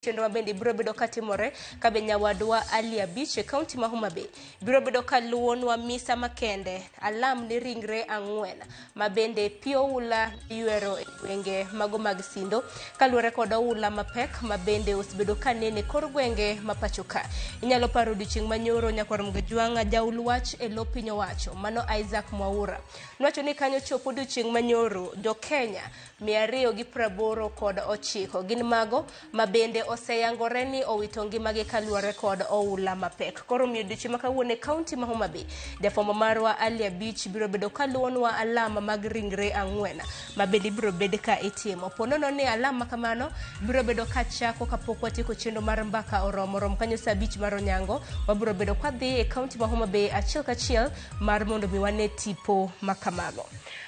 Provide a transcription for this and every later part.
Chenro ma bende biro bedo katimore kabe nyawadwa Ali Abich e kaunti ma Homa Bay biro bedo kaluwonwa misa makende alam ni ringre 4 ma bende pi oula ywero e gwenge mago mag Sindo kaluwore kod oula mapek ma bende osebedo kanene kor gwenge ma pacho ka. Inyalo paro odiochieng' manyoro nyakwar Mgajwang' jaul wach e lo piny owacho mano Isaac Mwaura nowacho ni kanyo chopo odiochieng' manyoro jo Kenya 289 gin mago ma bende oseyangore ni owito ngimagi kaluwore kod oula mapek. Koro miyo odiochieng' ma kawuono e kaunti ma Homa Bay, jafwambo marwa Ali Abich biro bedo kaluwonwa alama mag ringre 4 ma bende ibiro bed ka itimo. Po nono ni alam ma kamano biro bedo ka chako kapok watieko chenro mar mbaka oromo rom kanyo saa 5 mar onyango, wabiro bedo kwadhi e kaunti ma Homa Bay achiel kachiel mar mondo mi wane tipo ma kamago.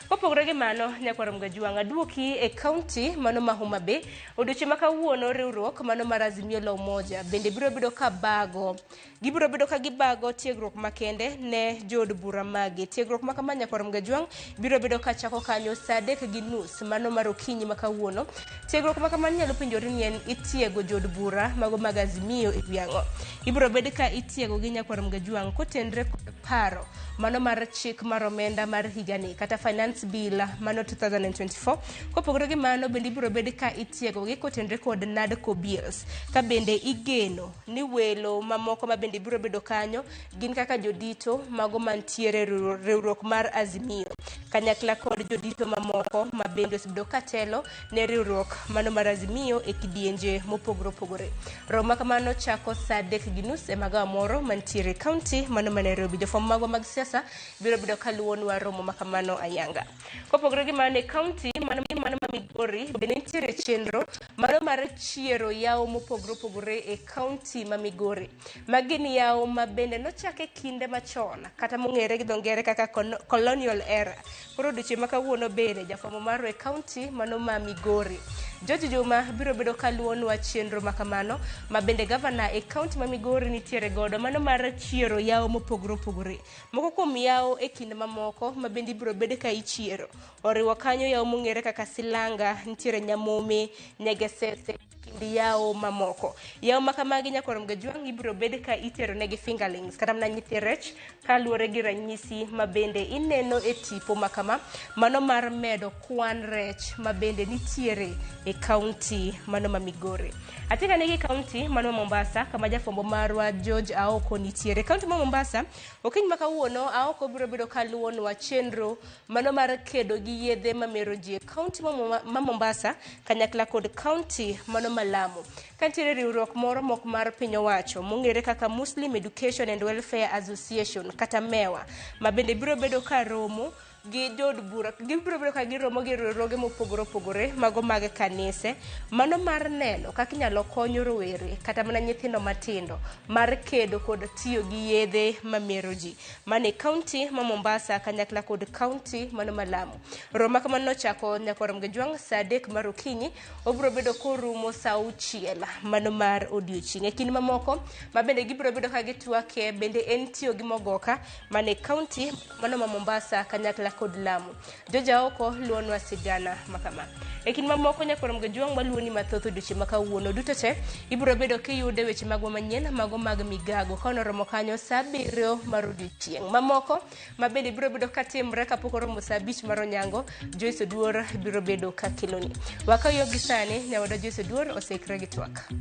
Kopogore gi mano, nyakwar Mgajwang' aduoki e kaunti mano ma Homa Bay. Odiochieng' ma kawuono riwruok mano mar Azimio la Umoja bende biro bedo ka bago. Gibiro bedo ka gibago tiegruok makende ne jood bura magi. Tiegruok ma kama nyakwar Mgajwang' biro bedo ka chako kanyo saa 3:30 mano mar okinyi ma kawuono. Tiegruok ma kamano inyalo penjori ni en itiego jood bura mago mag Azimio e wi ang'o. Ibiro bed ka itiego gi nyakwar Mgajwang' kotenre kod paro mano mar chik mar omenda mar higani kata finance bill mano 2024. Kopogore gi mano bende ibiro bed ka itiego gi kotenre kod NADCO bills ka bende igeno ni welo mamoko ma bende biro bedo kanyo gin kaka jodito mago mantiere riwruok mar Azimio kanyakla kod jodito mamoko ma bende osebedo ka telo ne riwruok mano mar Azimio e kidienje mopogore opogore. Romo ma kamano chako saa 3:30 e magawa moro mantiere e kaunti mano ma Nairobi. Jofwambo magwa mag siasa biro bedo kaluwonwa romo ma kamano ayanga. Kopogore gi mano e kaunti mano ma Migori bende nitiere chenro mano mar chiero yawo mopogore opogore e kaunti ma Migori. Magi gin yawo ma bende nochak e kinde machon kata mong'ere gi dho ngere kaka colonial era. Koro odiochieng' ma kawuono bende jafwambo marwa e kaunti mano ma Migori George Juma biro bedo kaluwonwa chenro ma kamano ma bende gavana e kaunti ma Migori nitiere godo mano mar chiero yawo mopogore opogore. Moko kuom yawo e kind mamoko ma bende ibiro bed ka ichiero oriwo kanyo yawo mong'ere kaka Silanga, nitiere Nyamome, Nyegesese kind yawo mamoko. Yawo ma kamagi nyakwar Mgajwang' ibiro bed ka itero negi fingerlings kata mana nyithi rech kaluwore gi ranyisi ma bende ineno e tipo ma kama mano mar medo kwan rech ma bende nitiere e kaunti mano ma Migori. Atika nigi kaunti mano ma Mombasa kama jafwambo marwa George Aoko nitiere. Kaunti ma Mombasa okinyi ma kawuono Aoko biro bedo kaluwonwa chenro mano mar kedo gi yedhe mamero ji e kaunti ma Mombasa kanyakla kod kaunti mano ma Lamu. Ka nitiere riwruok moro mok mar piny owacho mong'ere kaka Muslim Education and Welfare Association kata MEWA ma bende biro bedo ka romo gi jood bura, gibiro bedo ka giromo gi riwruoge mopogore opogore mago mag kanise mano mar neno kaka inyalo kony rowere kata mana nyithindo matindo mar kedo kod tiyo gi yedhe mamero ji mane e kaunti ma Mombasa kanyakla kod kaunti mano ma Lamu. Romo ma kamano nochako nyakwar Mgajwang' saa 3 mar okinyi obiro bedo korumo saa 6 mano mar odiochieng'. E kind mamoko ma bende gibiro bedo ka gitwake bende en tiyo gi mogoka mane kaunti mano ma Mombasa kanyakla kod Lamu. George Aoko luwonwa sigana ma kama. E kind mamoko nyakwar Mgajwang' maluwoni mathoth odiochieng' ma kawuono duto te ibiro bedo kiyude weche magwa manyien mago mag migago ka onoromo kanyo saa 7 mar odiochieng'. Mamoko ma bende biro bedo katimre kapok oromo saa 5 mar onyango, Joyce Oduor biro bedo ka keloni. Wakayo gi sani nyawadwa Joyce Oduor oseikre gi twak.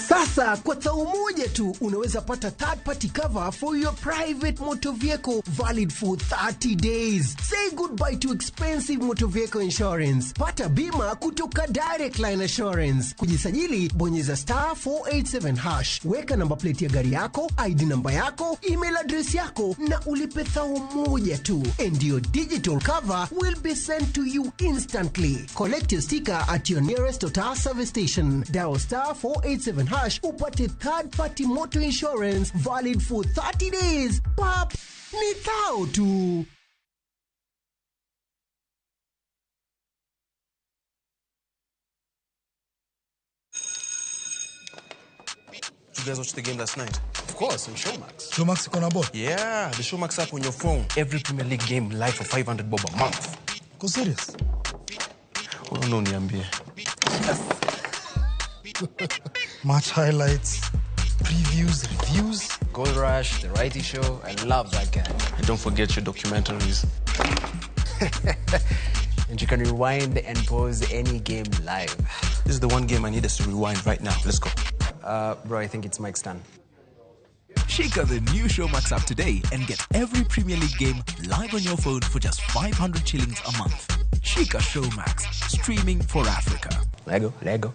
Sasa kwa thao moja tu unaweza pata third party cover for your private motor vehicle valid for 30 days. Say goodbye to expensive motor vehicle insurance. Pata bima kutoka Direct Line Assurance. Kujisajili bonyeza star 487 hash. Weka namba plate ya gari yako, ID namba yako, email address yako na ulipe thao moja tu. And your digital cover will be sent to you instantly. Collect your sticker at your nearest Total service station. Dial star 487 hash upate third party motor insurance valid for 30 days. Pap, ni thao tu. Did you guys watch the game last night? Of course, on Showmax. Showmax iko na ball? Yeah, the Showmax app on your phone. Every Premier League game live for 500 bob a month. Uko serious? Wewe ndo uniambie. Match highlights, previews, reviews. Gold Rush, The Righty Show. I love that guy. And don't forget your documentaries. And you can rewind and pause any game live. This is the one game I need us to rewind right now. Let's go. Bro, I think it's Mike's turn. Shika the new Showmax app today and get every Premier League game live on your phone for just 500 shillings a month. Shika Showmax, streaming for Africa. Lego, Lego.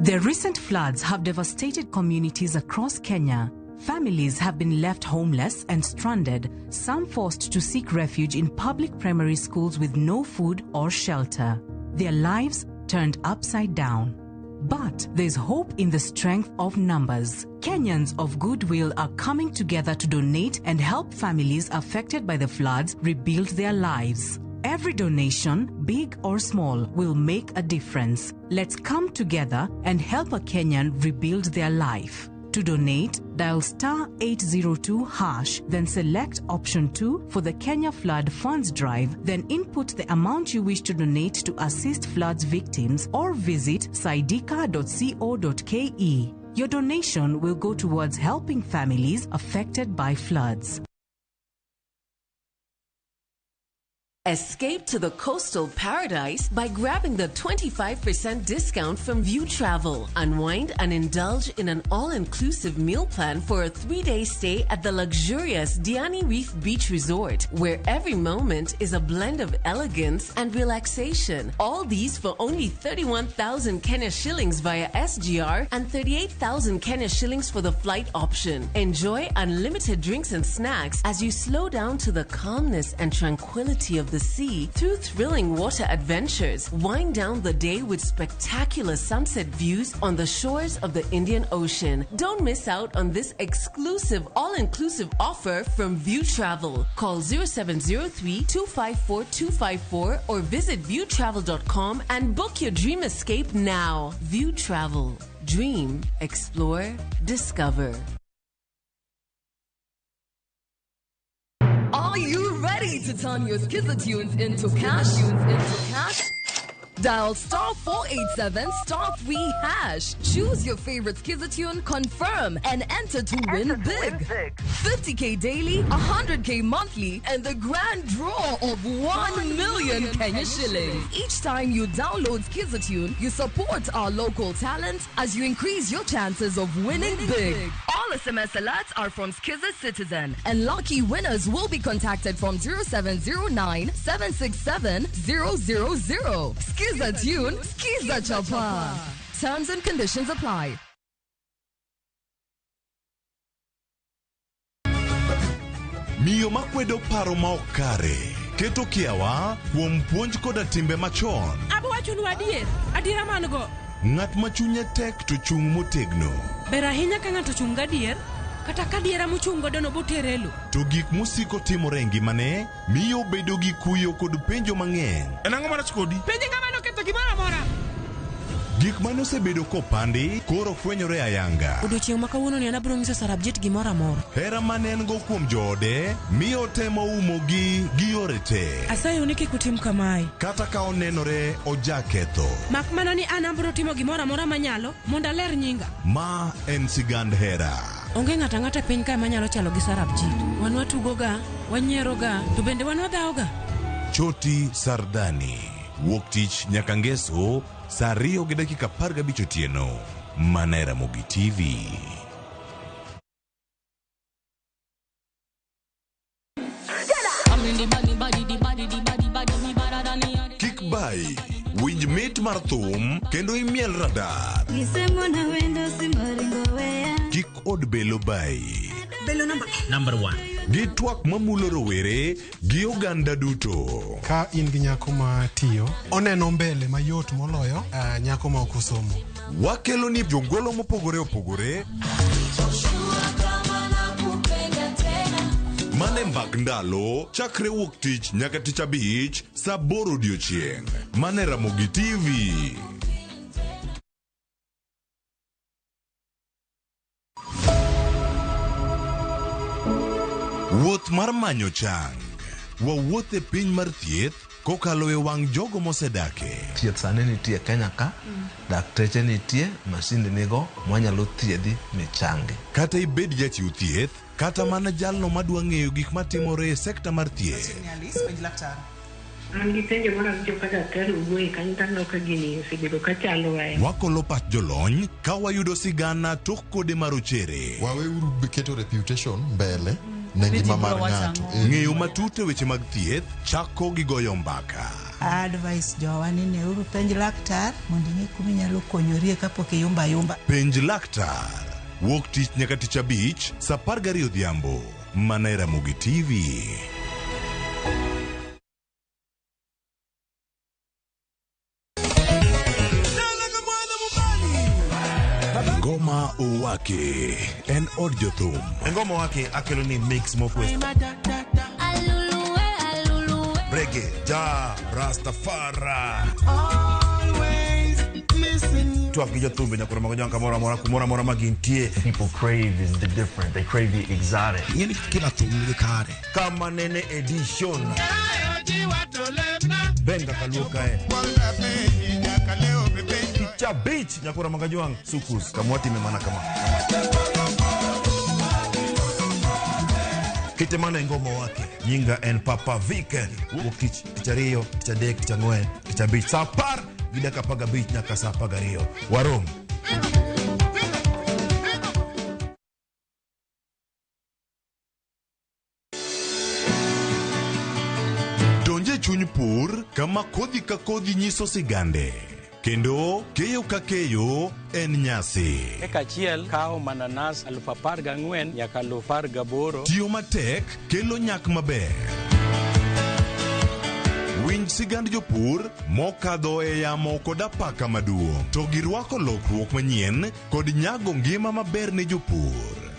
The recent floods have devastated communities across Kenya. Families have been left homeless and stranded, some forced to seek refuge in public primary schools with no food or shelter. Their lives turned upside down. But there's hope in the strength of numbers. Kenyans of goodwill are coming together to donate and help families affected by the floods rebuild their lives. Every donation, big or small, will make a difference. Let's come together and help a Kenyan rebuild their life. To donate, dial star 802 hash, then select option 2 for the Kenya Flood Funds Drive, then input the amount you wish to donate to assist floods victims or visit saidika.co.ke. Your donation will go towards helping families affected by floods. Escape to the coastal paradise by grabbing the 25% discount from View Travel. Unwind and indulge in an all-inclusive meal plan for a 3-day stay at the luxurious Diani Reef Beach Resort, where every moment is a blend of elegance and relaxation. All these for only 31,000 Kenya shillings via SGR and 38,000 Kenya shillings for the flight option. Enjoy unlimited drinks and snacks as you slow down to the calmness and tranquility of the sea through thrilling water adventures. Wind down the day with spectacular sunset views on the shores of the Indian Ocean. Don't miss out on this exclusive all-inclusive offer from View Travel. Call 0703 254 254 or visit viewtravel.com and book your dream escape now. View Travel. Dream, explore, discover. Are you ready to turn your Skiza tunes into cash? Into cash? Dial star 487 star 3 hash. Choose your favorite Skiza tune, confirm, and enter to win big. 50K daily, 100K monthly, and the grand draw of 1 million Kenya shillings. Each time you download Skiza tune, you support our local talent as you increase your chances of winning big. All SMS alerts are from Skiza Citizen, and lucky winners will be contacted from 0709 767 000. Skiza tune, Skiza Chapa. Terms and conditions apply. Miyo makwedo paro ma ok kare keto kiawa kuom puonj koda timbe machon. Abo wachonu adier, adiera man go. Ng'at ma chunye tek to chung' motegno. Ber ahinya ka ng'ato chung' gadier, kata ka diera mochung' godo no botere e lo. To gik mosiko timore e ngimane miyo obedo gi kuyo kod penjo mang'eny. En ang'o marach kodi? Penje ng'ama noketho gimoro amora. Gik mane osebedo kopandi koro fwenyore ayanga. Odiochieng' ma kawuono ni an abiro nyiso Sarabjit gimoro amora. Hera mane en go kuom joode miyo otemo umogi gi yore te. Asayou ni kik utim kamae. Kata ka onenore ojaketho. Mak mana ni an abiro timo gimoro amora manyalo mondo aler nyinga. Ma en sigand hera. Onge ng'ato ang'ata e piny kae manyalo chalo gi Sarabjit. Wan watugoga, wanyieroga, to bende wan wadhawoga. Choti Sardani. Wuok tich nyaka ngeso saa 2:15 otieno. Mana e Ramogi TV. Kik bayi, winj mit mar thum kendo imiel radar. Kik od belo bayi. Belo namba Number one. Gi twak mamulo rowere gi oganda duto. Ka in gi nyako ma tiyo, oneno mbele mayot moloyo nyako ma ok osomo. Wakelo ni jongolo mopogore opogore mane mbak ndalo chakre wuok tich nyaka tich abich saa 8 odiochieng'. Mane Ramogi TV. Wuoth mar manyo chang. Wawuoth e piny mar thieth kokalo e wang' jogo mosedake. Thieth sani nitie Kenya ka, dakteche nitie, masinde nigo mwanyalo thiedhi michangi. Kata ibed jachiw thieth, kata mana jalno madwa ng'eyo gik matimore e sekta mar thieth. An gi penjo moro awinjo ka daktari owuoye kanyo to aneno ka gini osebedo ka chando wa. Wakolo pach jolony ka wayudo sigana tok kode marochere. Waweuru keto reputation mbele ne ngima mar ng'ato. Ng'eyo matut e weche mag thieth chako gi goyo mbaka. Advice jowa ni neuru penj laktar mondo ing'e kuma inyalo konyorie kapok iyumba ayumba. Penj laktar. Wuok tich nyaka tich abich saa 12 odhiambo. Mana e Ramogi TV. Ngoma Owake en od jothum. Ngoma Owake akelo ni mix mokwe. Reggae, ja, Rastafari. Twak gi jothumbe nyaka romo gi kamoro amora kumoro amora ma gintie. People crave is the different. They crave the exotic. Ing'eni kila thum nigi kare. Kama nene edition. Benga kaluo kae. Picha beach nyakura magajwang sukus kamwatime mana kama. Kite mana e ngoma wake. Nyinga en Papa Viken. Wuok tich, tich ariyo, tich adek, tich ang'wen, tich abich. Saa apar gi dakika apar gabich nyaka saa apar gariyo. Warom. Donje chuny pur kama kodhi ka kodhi nyiso sigande. Kendo keyo ka keyo en nyasi. Eka achiel kawo mananas 14,000 nyaka 18,000. Tiyo matek kelo nyak maber. Winj sigand jopur mokadho e yamo kod apaka maduong' to girwako lokruok manyien kod nyago ngima maber ne jopur.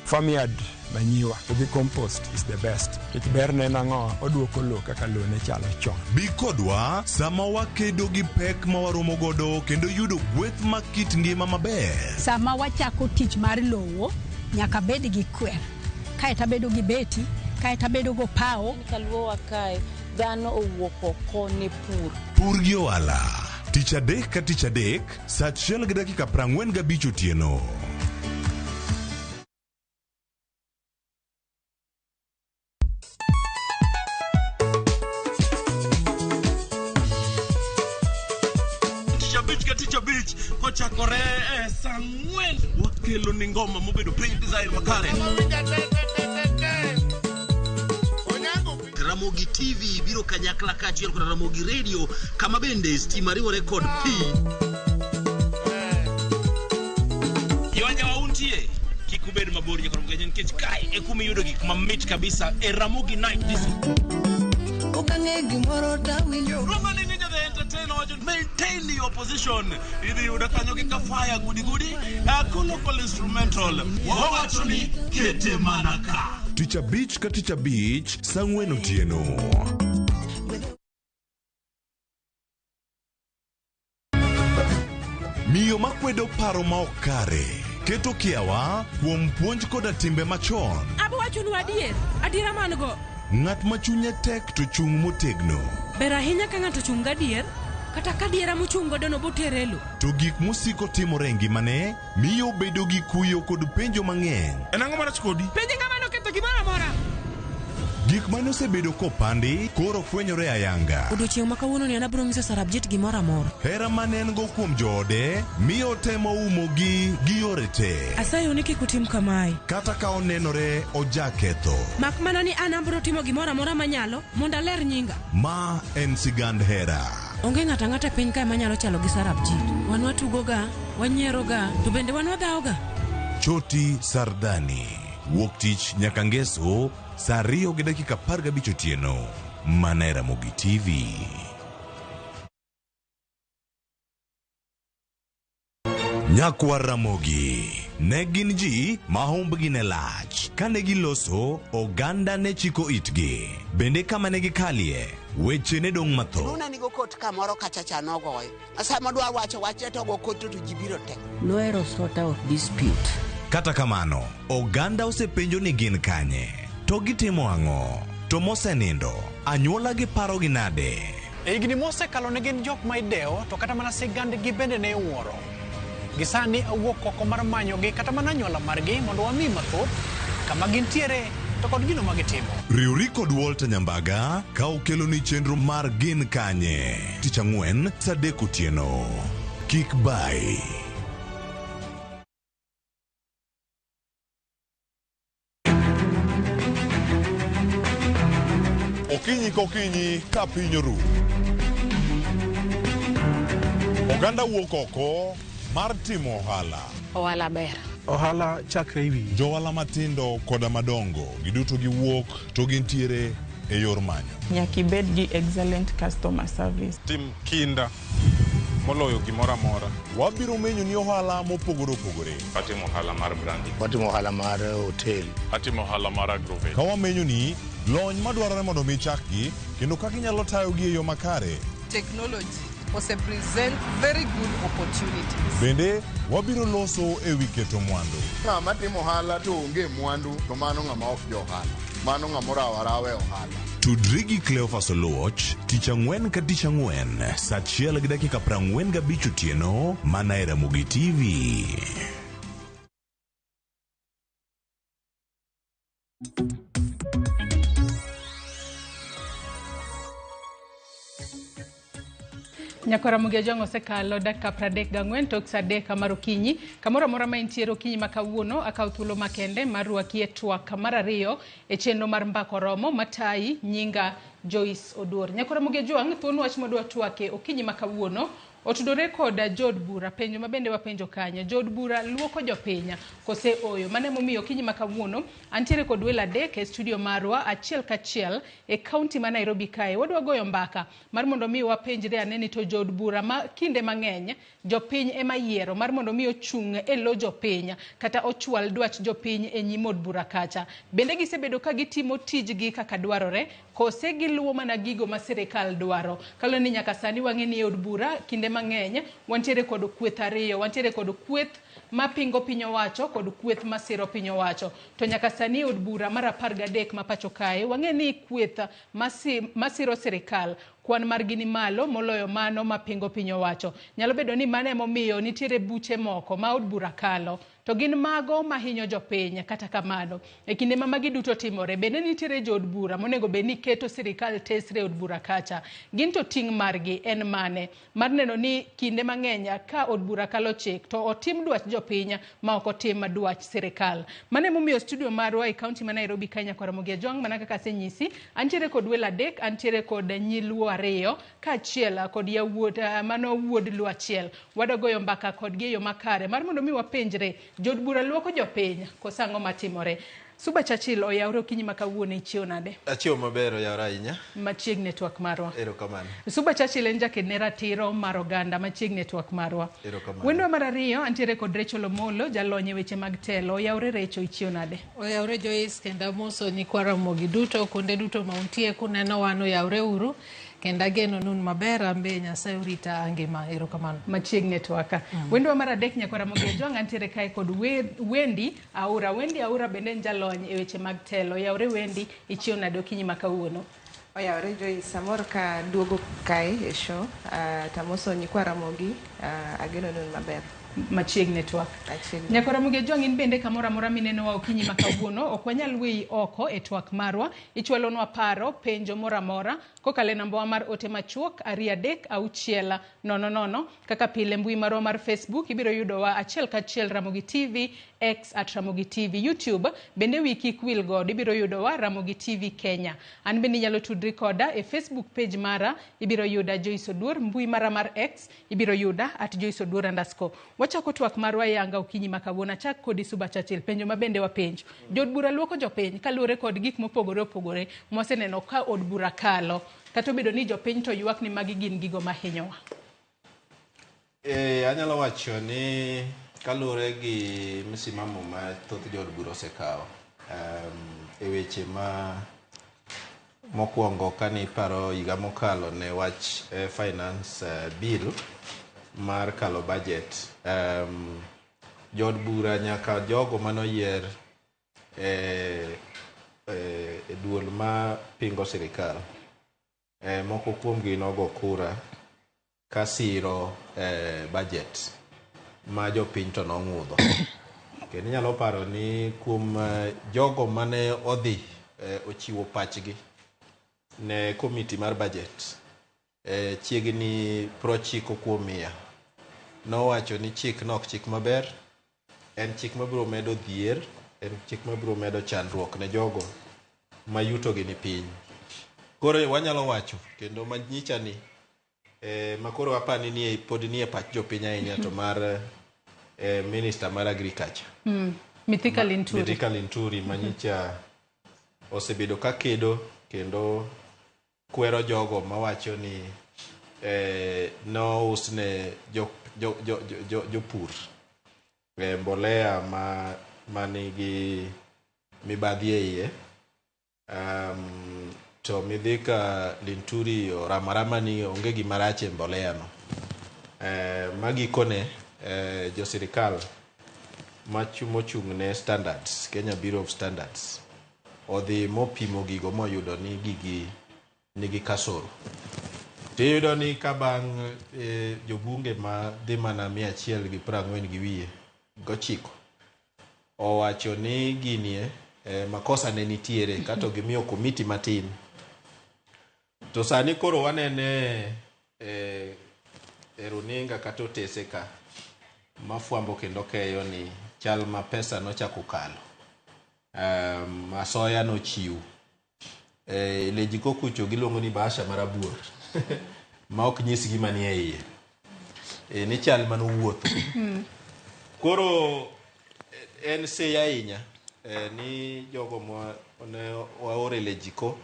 Farmyard manyiwa gi compost is the best. Nikech berne en ang'o? Oduoko lowo kaka lowo ne chalo chon. Bi kodwa sama wakedo gi pek ma waromo godo kendo yudo gweth mag kit ngima maber. Sama wachako tich mar lowo, nyaka bed gi kwer. Kaeto abedo gi beti, kaeto abedo go pawo. Kaluowa kae, dhano owuok oko ne pur. Pur gi ohala. Tich adek ka tich adek, saa 1:45 otieno. Tich abich ka tich abich kochakore e saa ang'wen wakelo ni ngoma mobedo piny design makare. Ramogi TV biro kanyakla kaachiel kod Ramogi Radio kama bende stima riwore kod pi. Yonja wauntie kik ubed mabor nyaka romgajen nikech kae e kuma iyudo gik mamit kabisa e Ramogi Night Disco. Okang'e gimoro tawinjo. Roma ni Ninja the Entertainer wacho maintain your position. Idhi yudo kanyo gi kafaya gudi gudi local instrumental. Wawacho ni kete mana ka. Tich abich ka tich abich saa ang'wen otieno. Miyo makwedo paro ma ok kare keto kiawa kuom puonj koda timbe machon. Abo wachonu adier, adiera man go. Ng'at ma chunye tek to chung' motegno. Ber ahinya ka ng'ato chung' gadier, kata ka diera mochung' godo no botere e lo. To gik mosiko timore e ngimane miyo obedo gi kuyo kod penjo mang'eny. En ang'o marach kodi? Penje ng'ama noketho gimoro amora. Gik mane osebedo kopandi koro fwenyore ayanga. Odiochieng' ma kawuono ni an abiro nyiso Sarabjit gimoro amora. Hera mane en go kuom joode miyo otemo umogi gi yore te. Asayo ni kik utim kamae. Kata ka onenore ojaketho. Mak mana ni an abiro timo gimoro amora manyalo mondo aler nyinga. Ma en sigand hera. Onge ng'ato ang'ata e piny kae manyalo chalo gi Sarabjit. Wan watugoga, wanyieroga, to bende wan wadhawoga. Choti Sardani. Wuok tich nyaka ngeso saa 2:15 otieno. Mana e Ramogi TV. Nyakwar Ramogi ne gin ji ma humbgi ne lach. Kane giloso, oganda ne chiko itgi. Bende kama ne gikalie, weche ne dong' mathoth. Luna nigo kot kamoro kacha cha nogoyo. Sama dwa wacho wachne to go kot to ji biro te. Nohero sort out dispute. Kata kamano, oganda osepenjo ni gin kanye. To gitimo ang'o? To mosenindo, anyuola gi parogi nade? E higni mosekalo ne gin jok ma idewo to kata mana sigandgi bende ne iwuoro. Gi sani awuok oko mar manyogi kata mana anyuola margi mondo wami mathoth kama gintiere to kod gino ma gitimo. Riwri kod Walter Nyambaga ka okeloni chenro mar Gin Kanye tich ang'wen saa 3 otieno. Kik bayi. Okinyi kokinyi ka piny oru. Oganda wuok oko mar timo ohala. Ohala ber. Ohala chakre ewi. Johala matindo koda madongo giduto giwuok to gintiere e yor manyo. Nyaka ibed gi excellent customer service. Tim kinda moloyo gimoro amora. Wabiro menyo ni ohala mopogore opogore. Atimo ohala mar branding. Watimo ohala mar hotel. Atimo ohala mar agrovet. Ka wamenyo ni lony madwarore mondo mi chakgi kendo kaka inyalo tayogi e yo makare. Technology ose present very good opportunities. Bende wabiro loso e wi keto mwandu. Ng'ama timo ohala to onge mwandu to mano ng'ama ok jo ohala. Mano ng'ama orawo arawa e ohala. Tudri gi Cleophas Oluoch tich ang'wen ka tich ang'wen saa 1:45 otieno mana e Ramogi TV. Nyakwa Ramogi Ajwang' osekalo dakika 34 tok saa 3 mar okinyi. Kamoro amora ma intiere okinyi ma kawuono, akawo thuolo makende mar rwaki e twak mar ariyo e chenro mar Mbaka Oromo matayi nyinga Joyce Oduor. Nyakwa Ramogi Ajwang', thuon wach madwa twake okinyi ma kawuono otudore kod jood bura, penjo ma bende wapenjo kanyo. Jood bura luoko jopiny kose oyo? Mano emomiyo okinyi ma kawuono antiere kod welo adek e studio marwa achiel kachiel e kaunti ma Nairobi kae. Wadwa goyo mbaka mar mondo mi wapenjre ane ni to jood bura ma kinde mang'eny jopiny ema yiero mar mondo mi ochung' e lo jopiny kata ochwal dwach jopiny e nyim od bura kacha. Bende gisebedo ka gitimo tijgi kaka dwarore kose giluwo mana gigo ma sirikal dwaro? Kaluwore ni nyaka sani wang'e ni e od bura kinde mang'eny wantiere kod kweth ariyo, wantiere kod kweth mapingo piny owacho kod kweth masiro piny owacho. To nyaka sani e od bura mar 13 ma pacho kae wang'e ni kweth masiro sirikal kwan margi ni malo moloyo mano mapingo piny owacho. Nyalo bedo ni mano emomiyo nitiere buche moko ma od bura kalo to gin mago mahinyo jopiny. Kata kamano, e kinde ma magi duto timore, bende nitiere jood bura monego bed ni keto sirikal tesre e od bura kacha. Gin to ting' margi en mane? Mar neno ni kinde mang'eny ka od bura kalo chik to otim dwach jopiny ma ok otim dwach sirikal. Mano emomiyo studio marwa e kaunti ma Nairobi ka Nyakwar Ramogi Ajwang' mana kaka asenyisi, antiere kod welo adek, antiere kod nyi Luo ariyo kaachiel kod yawuot mano wuod Luo achiel. Wadwa goyo mbaka kodgi e yo makare mar mondo mi wapenjre jood bura luoko jopiny koso ang'o matimore. Suba Churchill oyawre okinyi ma kawuono, ichiew nade? Achiew maber, oyawre ahinya. Machiegni e twak marwa. Erokamano. Suba Churchill en jaked ne ratiro mar oganda machiegni e twak marwa. Erokamano. Wendwa mar ariyo antiere kod Rachel Omolo, jalony e weche mag telo. Oyawre Rachel, ichiew nade? Oyawre Joyce, kendo amoso nyikwa Ramogi duto kuonde duto ma untie kuneno wan oyawre uru. Kendo ageno nun maber, ambe Nyasaye orita angima. Erokamano. Machiegni e twaka. Wendwa mar adek Nyakwar Ramogi Ajwang' antiere kae kod Wendy Aura. Wendy Aura bende en jalony e weche mag telo. Oyawre Wendy, ichiew nade okinyi ma kawuono? Oyawre Joyce, amor ka duogo kae e show. Tamoso nyikwa Ramogi, ageno nun maber. Machiegni twak. Nyakwar Ramogi Ajwang' in bende kamoro amora minenowa okinyi ma kawuono, ok wanyal weyi oko e twak marwa. Ichwalonwa paro, penjo moro amora kokalo e nambawa mar ote machuok 2 3 6 0 0. Kaka pile mbui marwa mar Facebook ibiro yudowa achiel kachiel Ramogi TV, X at Ramogi TV, YouTube bende wi kik wil godo ibiro yudowa Ramogi TV Kenya. An bende inyalo tudri koda e Facebook page mara, ibiro yuda Joyce Oduor, mbui mara mar X ibiro yuda at Joyce Oduor underscore. Wachako twak marwa e anga okinyi ma kawuono. Achak kodi Suba Churchill, penjo ma bende wapenjo. Jood bura luoko jopiny kaluwore kod gik mopogore opogore mwaseneno ka od bura kalo. Kata obedo ni jopiny to ywak ni magi gin gigo mahinyowa. Anyalo wacho ni kaluwore gi msimamo ma thoth jood bura osekawo e weche ma mokwongo kane iparo higa mokalo ne wach finance bill mar kalo budget, jood bura nyaka jogo manoyier e duol ma pingo sirikal, moko kuomgi nogo kura ka siro budget ma jopiny to nong'udho. Kendo inyalo paro ni kuom jogo mane odhi ochiwo pachgi ne komiti mar budget, chiegni 90% nowacho ni chik no ok chik maber, en chik mabiro medo dhier, en chik mabiro medo chandruok ne jogo ma yutogi ni piny. Koro wanyalo wacho kendo manyicha ni makoro apani ni pod nie pach jopiny ahinya to mar minister mar agriculture Mithika Linturi. Mithika Linturi manyicha osebedo ka kedo kendo kwero jogo mawacho ni nousne jopur mbolea manigi mibadhi e iye. To Mithika Linturi oramarama ni onge gima rach e mbolea no. Magikone jo sirikal mochung' ne standards, Kenya Bureau of Standards, odhi mopimo gigo moyudo ni gigi nigi kasoro. Tiyudo ni ka bang' jobunge ma dhi mana 149 owacho ni ginie makosa ne nitiere kato gimiyo komiti matin. To sani koro wanene e runinga kata otese ka mafwambo kendo keyo ni chal ma pesa nochako kalo. Asoya nochiw. Lejiko kucho giluongo ni bahasha marabuor ma ok nyis gima nie iye. Ni chal manowuotho. Koro en seya ahinya ni jogo ne waoro e lejiko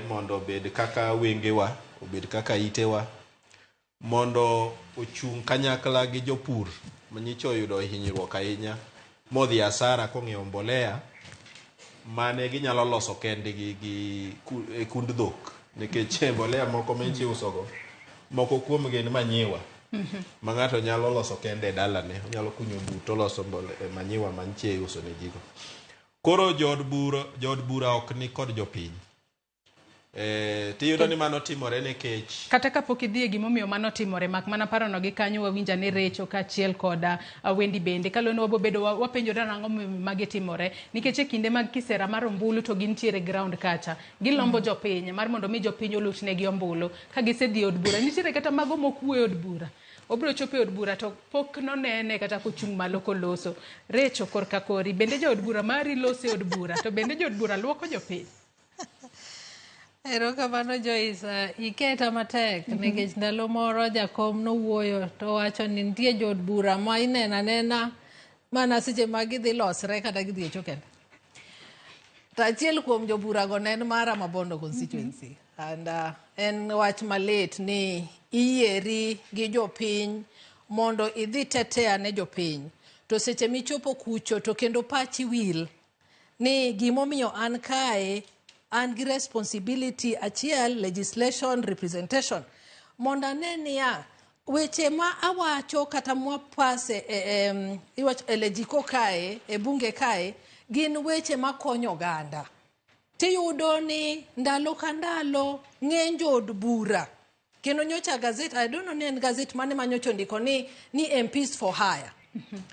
mondo obed kaka wengewa, obed kaka itewa, mondo ochung' kanyakla gi jopur manyicha oyudo hinyruok ahinya modhi asara kong'iewo mbolea mane ginyalo loso kendgi gi e kund dhok, nikech mbolea moko manyicha iusogo moko kuom gin manyiwa ma ng'ato nyalo loso kende e dalane, onyalo kunyo but oloso manyiwa manyicha iuso ne jigo. Koro jood bura ok ni kod jopiny. Tiyudo ni mano timore nikech kata kapok idhi e gimomiyo mano timore, mak mana parono gi kanyo wawinja ni Recho kaachiel koda Wendi bende kaluwore ni wabobedo wapenjore nang'o magi timore, nikech e kinde mag kisera mar ombulu to gintiere ground kacha gilombo jopiny mar mondo mi jopiny olutnegi ombulu. Ka gisedhi e od bura nitiere kata mago mok wuoyo e od bura, obiro chopo e od bura to pok nonene kata kochung' malo koloso. Recho korka kori bende jood bura mari loso e od bura to bende jood bura luoko jopiny? Erokamano Joyce, iketa matek nikech ndalo moro jakom nowuoyo to wacho ni nitie jood bura ma ineno anena mana seche ma gidhi losre kata gidhi e cho kende. To achiel kuom joburago ne en mara Mabondo constituency. And en wach malit ni iyieri gi jopiny mondo idhi tetea ne jopiny. To seche michopo kucho to kendo pachi wil ni gimomiyo an kae an gi responsibility achiel, legislation, representation. Mondo ane niya, weche ma awacho kata mwapase e lejiko kae, e bunge kae, gin weche makonyo oganda. Tiyudo ni ndalo ka ndalo ng'eny jood bura. Kendo nyocha gazet, I don't know ni en gazet mane ma nyocha ondiko ni MPs for hire.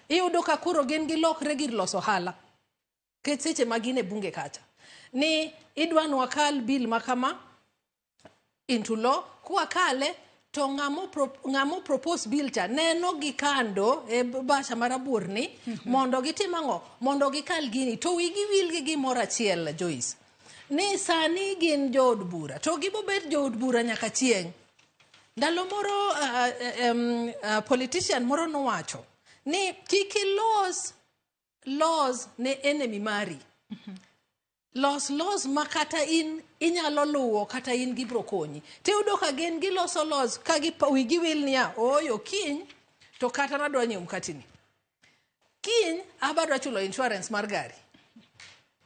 Iyudo ka koro gin gilokre gir loso ohala. Nikech seche ma gin e bunge kacha. Ni idwa ni wakal bill makama into law, kwakale to ng'amo propose bill cha neno gi kando e bahasha marabuor ni mondo gitim ang'o, mondo gikal gini. To wigi wil gi gimoro achiel Joyce, ni sani gin jood bura to gibobet jood bura nyaka chieng'. Ndalo moro politician moro nowacho ni kik ilos laws ne enemy mari. Los laws ma kata in inyalo luwo kata in gibro konyi. Tiyudo ka gin giloso laws ka wigi wil niya, ooyo kiny to kata nadwa nyiewo mkatini. Kiny abadwa chulo insurance mar gari.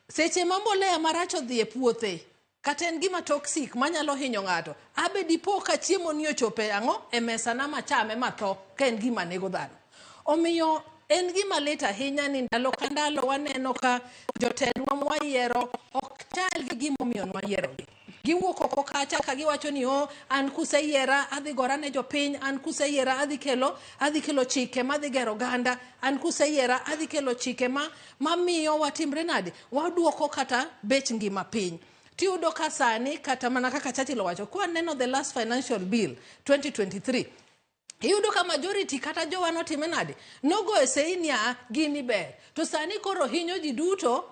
Seche ma mbolea marach odhi e puothe, kata en gima toxic manyalo hinyo ng'ato, abe dipo ka chiemo ni ochopo e ang'o e mesana machame matho ka en gima nego dhano. Omiyo En gima lit ahinya ni ndalo ka ndalo waneno ka jotendwa mwayiero ok chal gi gimomiyo nwayierogi. Giwuok oko kacha ka giwacho ni o an kuseyiera adhi gora ne jopiny, an kuseyiera adhi kelo chike madhi gero oganda, an kuseyiera adhi kelo chike mamiyo watimre nade, waduoko kata bech ngima piny. Tiyudo ka sani kata mana kaka Churchill owacho, kwa neno the last financial bill 2023, iyudo ka majority kata jowa notime nade, nogo e sei niya gini ber, to sani koro hinyo ji duto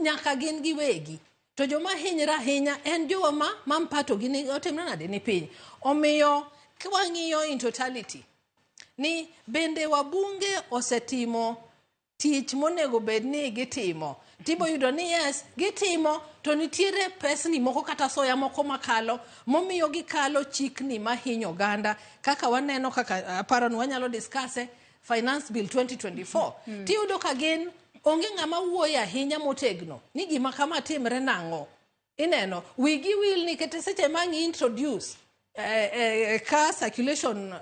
nyaka gin giwegi. To joma hinyre ahinya en jowa ma mpato gi ni otimre nade ni piny. Omiyo kwang'iyo in totality ni bende wabunge osetimo tich monego bed ni gitimo, tibo yudo ni yes gitimo, to nitiere pesni moko kata soya moko makalo momiyo gikalo chikni mahinyo oganda, kaka waneno kaka aparo ni wanyalo discuss finance bill 2024. Tiyudo ka gin onge ng'ama wuoyo ahinya motegno ni gima kama timre nang'o. Ineno wigi wil nikech seche ma gi introduce car circulation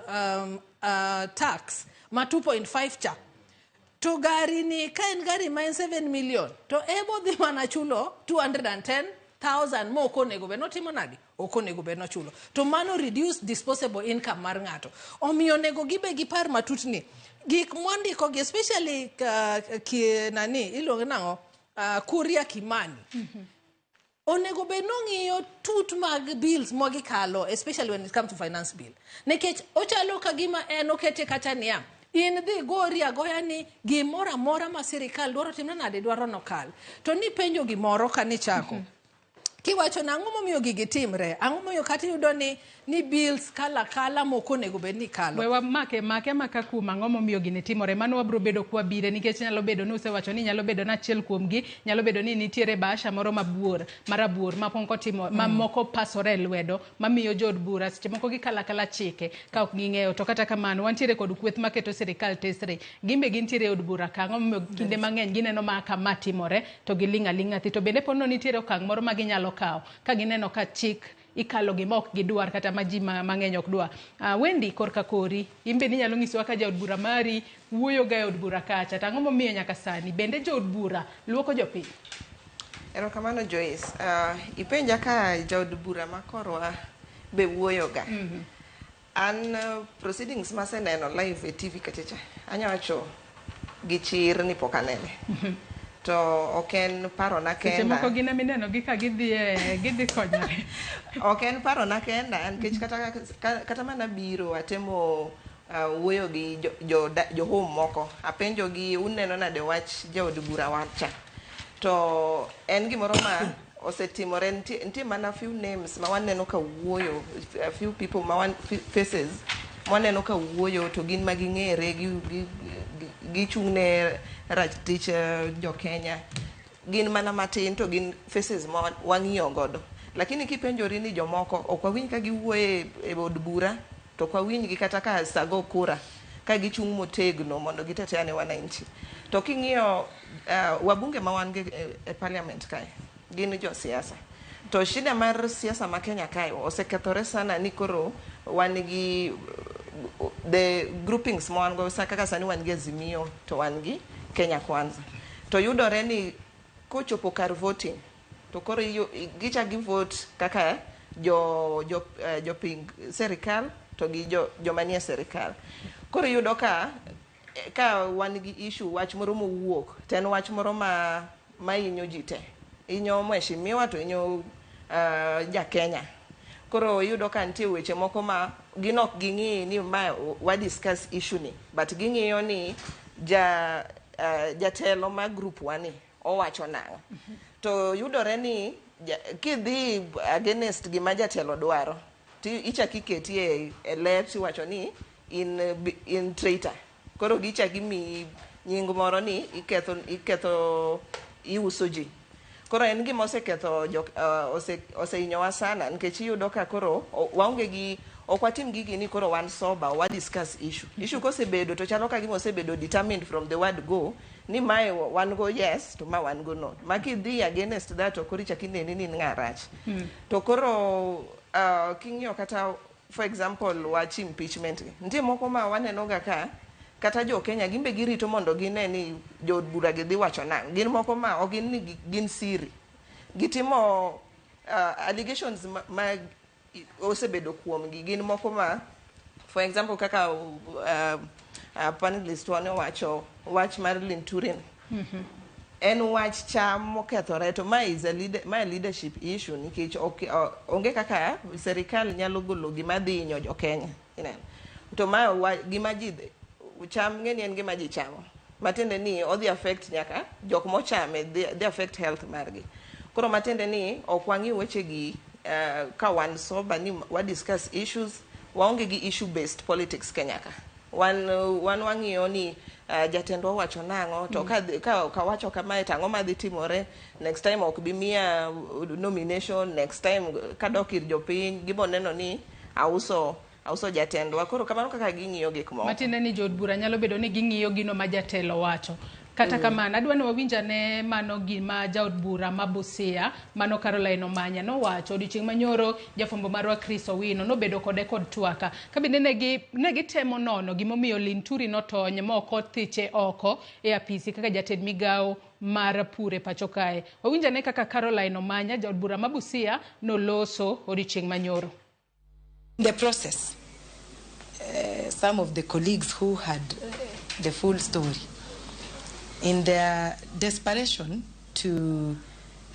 tax ma 2.5 cha, to gari ni ka en gari ma en 7 million to ebo dhi mana chulo 210,000 mok onego bed notimo nade, ok onego bed nochulo. To mano reduce disposable income mar ng'ato. Omiyo onego gibe gipar matut ni gik mwandiko gi especially nani iluongo nang'o, Kuria Kimani, onego bed nong'iyo tut mag bills mwagikalo, especially when it comes to finance bill, nikech ochalo ka gima en okete kacha niya in dhi gori agoya ni gimoro amora ma sirikal dwaro timre nade dwaro nokal. To nipenjo gimoro kanichako, kiwacho ni ang'o momiyo gigi timre, ang'o momiyo kata iyudo ni bills kala kala mok onego bed ni kalo. We wamake make maka kuom ang'o momiyo gini timore, mano wabro bedo kwa bire, nikech nyalo bedo ni usewacho ni nyalo bedo ni achiel kuomgi nyalo bedo ni nitiere bahasha moro mabuor marabuor ma pok otimo, ma moko pasore e lwedo mamiyo jood bura seche moko gikala kala chike ka ok ging'eyo. To kata kamano wantiere kod kweth maketo sirikal tesre, gimbe gintiere e od bura ka, ang'o momiyo kinde mang'eny gineno ma kama timore to giling' aling'a thi. To bende pono nitiere okang' moro ma ginyalo kawo ka gineno ka chik ikalo gima ok gidwar kata ma ji mang'eny ok dwar. Wendy, korka kori, in bende inyalo nyisowa ka jaod bura mari wuoyo ga e od bura kacha, to ang'o momiyo nyaka sani bende jood bura luoko jopiny? Erokamano Joyce. Ipenja ka jaod bura ma korwa be wuoyo ga. An proceedings maseneno live e TV kachacha, anya wacho gi chir ni pok anene. To ok en parona Seche kenda. moko gin emineno gi ka gidhi konyore. Ok en parona kenda, nikech kata mana biro atemo wuoyo gi jo home moko. Apenjo gi uneno nade wach jaod bura wacha. To en gimoro ma osetimore, nitie mana few names ma waneno ka wuoyo, a few people ma wan, faces ma waneno ka wuoyo, to gin ma ging'ere, gichung' ne ratich jo Kenya. Gin mana matin to gin faces ma wang'iyo godo. Lakini kipenjori ni jomoko ok wawinj ka giwuoyo e od bura, to ok wawinj gi kata ka sago kura ka gichung' motegno mondo gitetea ne wananchi. To king'iyo wabunge ma wan go e parliament kae, gin josiasa. To shida mar siasa ma Kenya kae osekethore sana ni koro wan gi the groupings ma wan go kaka sani wan gi Azimio to wan gi Kenya Kwanza. To yudore ni kochopo kar voting to koro gichak gi vote kaka joping serikal to gi joma nie serikal. Koro iyudo ka wan gi issue wach moro mowuok to en wach moro ma hinyo ji te. Hinyo mheshimiwa to hinyo ja Kenya. Koro iyudo ka nitie weche moko ma gin ok ging'i ni ma wa discuss issue ni, but ging'iyo ni jatelo ma group wa ni owacho nang'o. To yudore ni kidhi against gima jatelo dwaro, to ichak iketi e ler tiwacho ni in traitor. Koro gichak gimiyi nying moro ni iketho iuso ji. Koro en gima oseketho osehinyowa sana, nikech iyudo ka koro waonge gi, ok watim gigi ni koro wan sober, wa discuss issue. Issue kosebedo to chalo ka gima osebedo determined from the word go ni mae wan go yes to ma wan go no. Ma kidhi against that to koro ichak ineni ni in ng'a rach. To koro king'iyo kata for example wach impeachment gi, nitie moko ma waneno ga ka Kata jo Kenya gin be girito mondo gine ni jood bura gi dhi wacho nang'o. Gin moko ma ok gin ni gin siri. Gitimo allegations ma osebedo kuomgi gin moko ma, for example, kaka panelist wa nowacho wach mar Linturi en wach cham mokethore, to ma is a leader, ma leadership issue, nikech ok onge kaka serikal nyalo golo gima dhi hinyo jo Kenya, ineno. To ma gima ji cham ng'eni en gima ji chamo, matiende ni odhi affect nyaka jok mochame, dhi affect health margi. Koro matiende ni ok wang'i wechegi ka wan sober ni wa discuss issues. Waonge gi issue based politics Kenya ka. Wan wang'iyo ni jatendwa owacho nang'o, to ka wacho kamae to ang'o madhi timore next time? Ok bi miya nomination next time kadok ir jopiny, gibo neno ni auso jatendwa. Koro kamano kaka ging'iyo gik moko. Matiende ni jood bura nyalo bedo ni ging'iyo gino ma jatelo wacho. Kata kamano, adwa ni wawinj ane mano gima jaod bura ma Busia, mano Caroline Omanya nowacho odiochieng' manyoro. Jafwambo marwa Chris Owino nobedo kode kod twaka ka bende ne gitemo nono gimomiyo Linturi notony ma ok othiche oko e apisi kaka jatend migawo mar pur e pacho kae. Wawinj ane kaka Caroline Omanya, jaod bura ma Busia, noloso odiochieng' manyoro. In the process, some of the colleagues who had the full story, in their desperation to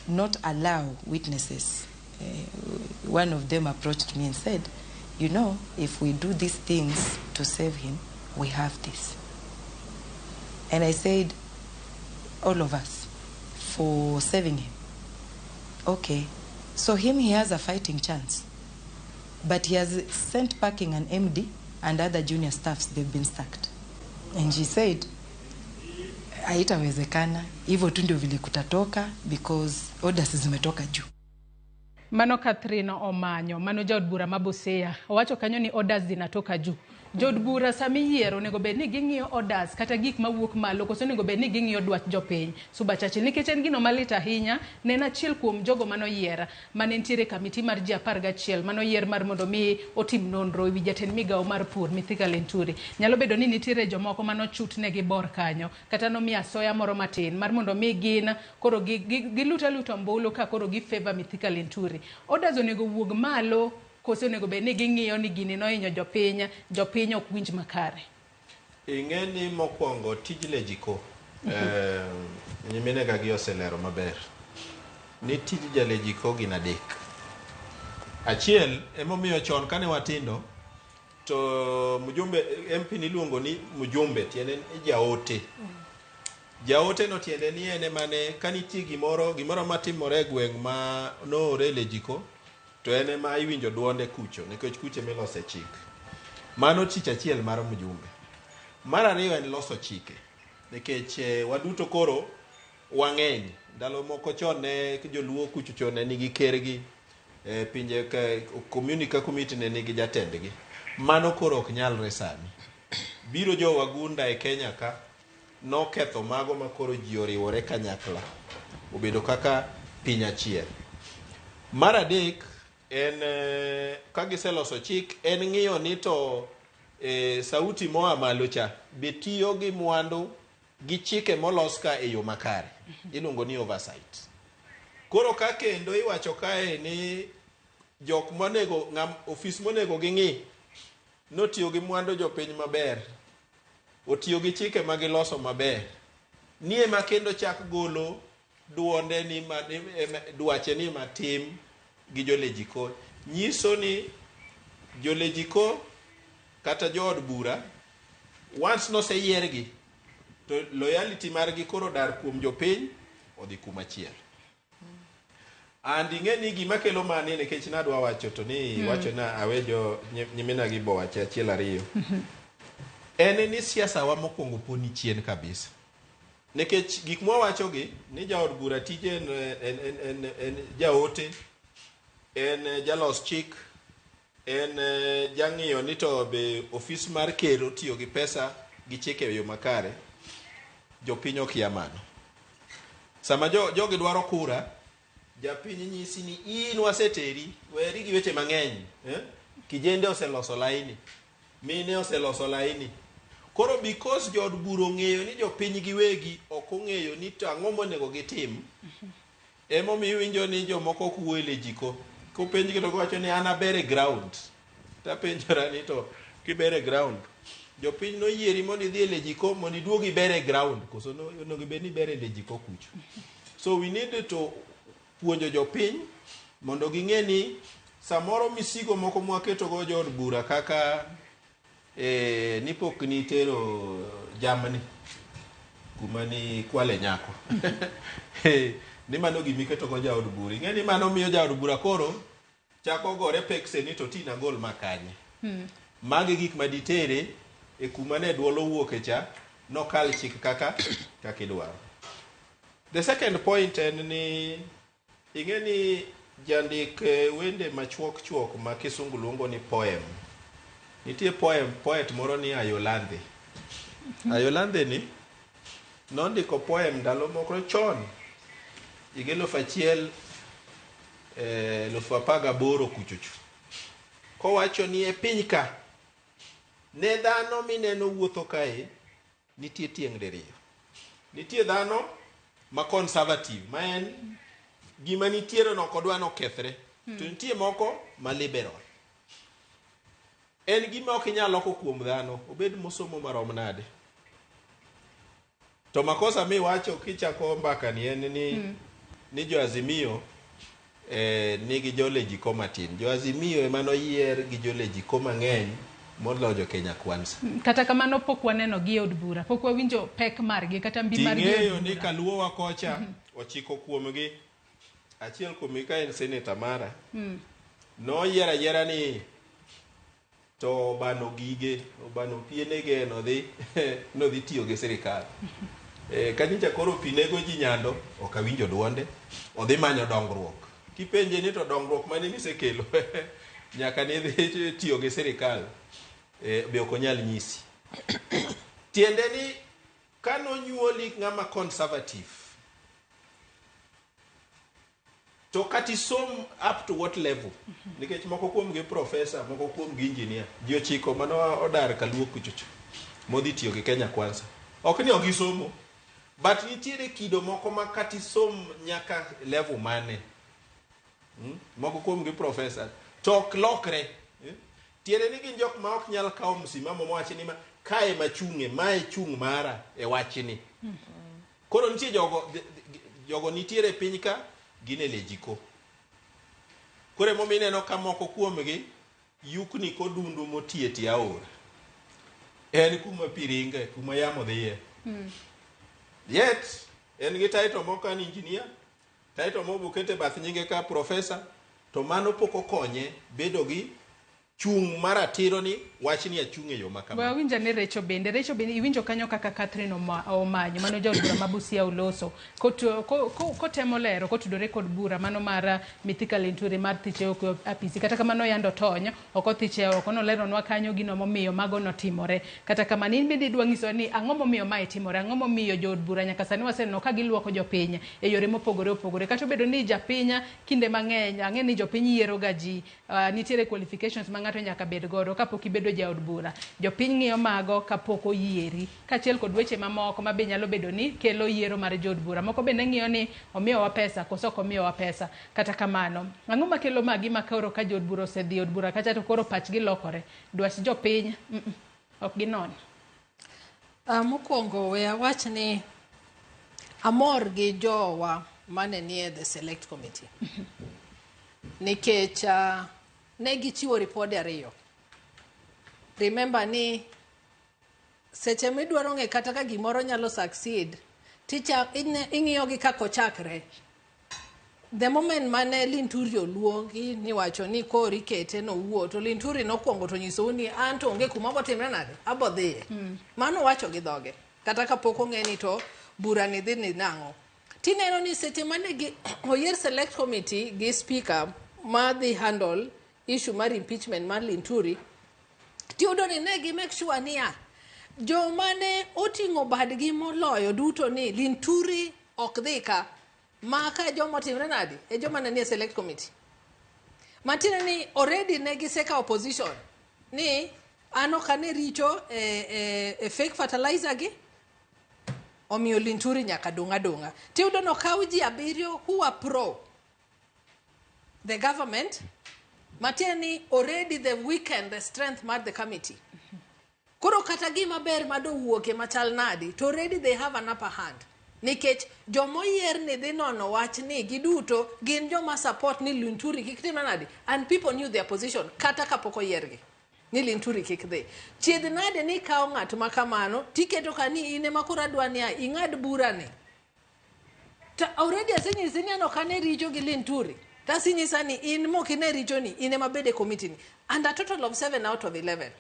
not allow witnesses, one of them approached me and said, "If we do these things to save him, we have this." And I said, "All of us, for saving him." Okay, so him, he has a fighting chance. But he has sent packing an MD and other junior staffs, they've been sacked. And she said, "Haitawezekana, hivyo tu ndio vile kutatoka because orders zimetoka juu." Mano Catherine Omanyo, mano jaod bura ma Busia. Owacho kanyo ni orders zinatoka juu. Jood bura sama iyiero onego bed ni ging'iyo orders kata gik mawuok malo, koso onego bed ni ging'iyo dwach jopiny? Suba Churchill, nikech en gino malit ahinya, ne en achiel kuom jogo manoyier mane nitiere kamiti mar ji 11 manoyier mar mondo mi otim nonro ewi jatend migawo mar pur Mithika Linturi. Nyalo bedo ni nitiere jomoko manochut negi bor kanyo kata nomiyo asoya moro matin mar mondo mi gin koro gilut aluta ombulu ka koro gi favor Mithika Linturi. Orders onego wuog malo koso onego bed ni ging'iyo ni gini nohinyo jopiny, jopiny ok winj makare? Ing'e ni mokwongo tij Lejiko, nyiminega gi oselero maber ni tij jalejiko gin adek. Achiel, emomiyo chon kane watindo to mjumbe MP niluongo ni mjumbe, tiende ni jaote. Jaote no tiende ni en emane ka nitie gimoro matimore e gweng' ma noore e Lejiko, to en ema iwinjo duonde kucho nikech kucho emilose chik. Mano tich achiel mar mjumbe. Mar ariyo en loso chike, nikech waduto koro wang'eny. Ndalo moko chon ne joluo kucho chon ne nigi kergi, pinje ka community ka community ne nigi jatendgi. Mano koro ok nyalre sani. Biro jo wagunda e Kenya ka noketho mago ma koro ji oriwore kanyakla, obedo kaka piny achiel. Mar adek en ka giseloso chik en ng'iyo ni to sauti moa malo cha be tiyo gi mwandu gi chike molos ka e yo makare, iluongo ni oversight. Koro ka kendo iwacho kae ni jok monego ng'am ofis monego ging'i notiyo gi mwandu jopiny maber, otiyo gi chike ma giloso maber, ni ema kendo chak golo duonde ni ma, dwache ni matim gi jolejiko, nyiso ni jolejiko kata jood bura once noseyiergi to loyalty margi koro dar kuom jopiny odhi kumachielo. And ing'e ni gima kelo mani, nikech nadwa wacho to ni wacho na awe jo nyimina gi bo wache achiel ariyo, en ni siasa wa mokwongo pod ni chien kabisa, nikech gik mwawacho gi ni jaod bura tije en jaote, en jalos chik, en jang'iyo ni to be ofis mar ker otiyo gi pesa gi chike e yo makare. Jopiny okia mano. Sama jogi dwaro kura, japiny nyisi ni in waseteri weri gi weche mang'eny, eh? Kijende oseloso laini, mine oseloso laini. Koro because jood bura ong'eyo ni jopiny giwegi ok ong'eyo ni to ang'o monego gitim, emomiyo iwinjo ni jomoko ok wuo e lejiko. Kopenjgi to giwacho ni an aber e ground. Tapenjora ni to kiber e ground, jopiny noyieri mondo idhi e lejiko mondo iduog iber e ground, koso onego ibed ni iber e lejiko kucho. So we need to puonjo jopiny mondo ging'e ni samoro misigo moko mwaketogo jood bura kaka ni pok nitero jamni kuma ni kwale nyako. Ni mano gimiketogo jaod bura. Ing'e ni mano miyo jaod bura koro chako gore pekse ni to tina gol ma kanye. Magi gik ma ditere e kuma ne duol owuoke cha nokal chik kaka idwaro. The second point en ni ing'e ni jandik wende machuok chuok ma kisungu luongo ni poem. Nitie poet moro ni Ayolandhe. Ayolandhe ni nondiko poem ndalo moko chon higa 1018 kuchocho. Kowacho ni e piny ka ne dhano mineno wuotho kae nitie tieng' diriyo. Nitie dhano ma conservative, ma en gima nitiere no ok odwa nokethre. To nitie moko ma liberal. En gima ok inyal loko kuom dhano, obed mosomo marom nade. To makosa miwacho kichako mbaka ni en ni ni jo Azimio nigi jolejiko matin. Jo Azimio ema noyier gi jolejiko mang'eny moloyo jo Kenya Kwanza. Kata kamano pok waneno gi e od bura, pok wawinjo pek margi kata mbi margi e od Ting'eyo ni bura. kaluowa kocha ochiko kuomgi, achiel kuomgi ka en seneta mara, noyier ayiera ni to obano gige, obano pienege nodhi tiyo gi sirikal. Kanyicha koro pi nego ji nyando, ok awinjo duonde, odhi manyo dongruok. Kipenje ni to dongruok mane misekelo, nyaka nidhi tiyo gi sirikal, be ok onyal nyisi. Tiende ni kanonyuoli ng'ama conservative, to kata isom up to what level, nikech moko kuomgi professor, moko kuomgi engineer, ji ochiko mano odar kaluo kuchocho, modhi tiyo gi Kenya Kwanza. Ok ni ok gisomo, but nitiere kido moko ma kata isom nyaka level mane. Moko kuomgi professor, to ok lokre. Tiende ni gin jok ma ok nyal kawo msimamo mowach ni ma kae machung'e, mae chung' mara e wachni. Koro nitie jogo nitiere e piny ka, gin e lejiko. Koro emomiyo ineno ka moko kuomgi yukni kodundu motie tie aora. En kuma pi ringe, kuma yamo dhiye. Yet, en gi title moko ka ni engineer, title moko bokete bath nyinge ka professor, to mano pok okonye bedo gi chung' mar ratiro ni wachni achung' e yo ma kama. We awinj ane Recho bende. Recho bende iwinjo kanyo kaka Catherine Omanyo, mano jaod bura ma Busia oloso. Kotemo lero, kotudore kod bura mano mar Mithika Linturi mar thiche oko apisi. Kata kamano yando tony, ok othiche oko, noleronwa kanyo gino momiyo mago notimore. Kata kamano in bende idwa nyiso ni ang'o momiyo mae timore, ang'o momiyo jood bura nyaka sani waseneno ka giluoko jopiny e yore mopogore opogore. Kata obedo ni japiny kinde mang'eny, ang'e ni jopiny yiero ga ji, nitiere qualifications ma ng'ato nyaka bed godo kapok ibedo jaod bura. Jopiny ng'iyo mago kapok oyieri, kaachiel kod weche mamoko ma be nyalo bedo ni kelo yiero mar jood bura. Moko bende ng'iyo ni omiyowa pesa koso ok omiyowa pesa. Kata kamano, ang'o makelo magi ma koro ka jood bura osedhi e od bura kacha to koro pachgi lokore? Dwach jopiny, ok ginon. Mokwongo we awach ni amor gi jowa mane nie the select committee. Nikech ne gichiwo ripode ariyo. Remember ni seche midwaro ng'e kata ka gimoro nyalo succeed, ing'iyo gi kaka ochakre. The moment mane Linturi oluongi ni wacho ni koro ikete nowuo, to Linturi nokwongo to nyisou ni an to onge kuma botimre nade, abo dhiye. Mano wacho gi dhoge, kata kapok ong'e ni to bura ni dhi ni nang'o. Tineno ni seche mane gi oyier select committee gi speaker ma dhi handle issue mar impeachment mar Linturi, tiyudo ni ne gi make sure niya, joma ne oting'o badgi moloyo duto ni Linturi ok dhi ka, maka joma otimre nade e joma ne nie select committee. Matiende ni already ne gisekawo position ni An ok ane richo e fake fertilizer gi, omiyo Linturi nyaka dong' adong'a. Tiyudo nokaw ji abiriyo who are pro the government, matiende ni already they weaken the strength mar the committee. Koro kata gima ber madowuoke machal nadi, to already they have an upper hand. Nikech jomoyier ni dhi nono wach ni giduto gin joma support ni Linturi kik tim nadi, and people knew their position kata kapok oyiergi ni Linturi kik dhi. Chiedh nade ni ikawo ng'at ma kamano tiketo ka ni in ema koro adwa niya ing'ad bura ni. To already asenyisi ni an ok ane richo gi Linturi. Tasinyisa ni in mok ine richo ni in ema bede committee ni. And a total of 7 out of 11.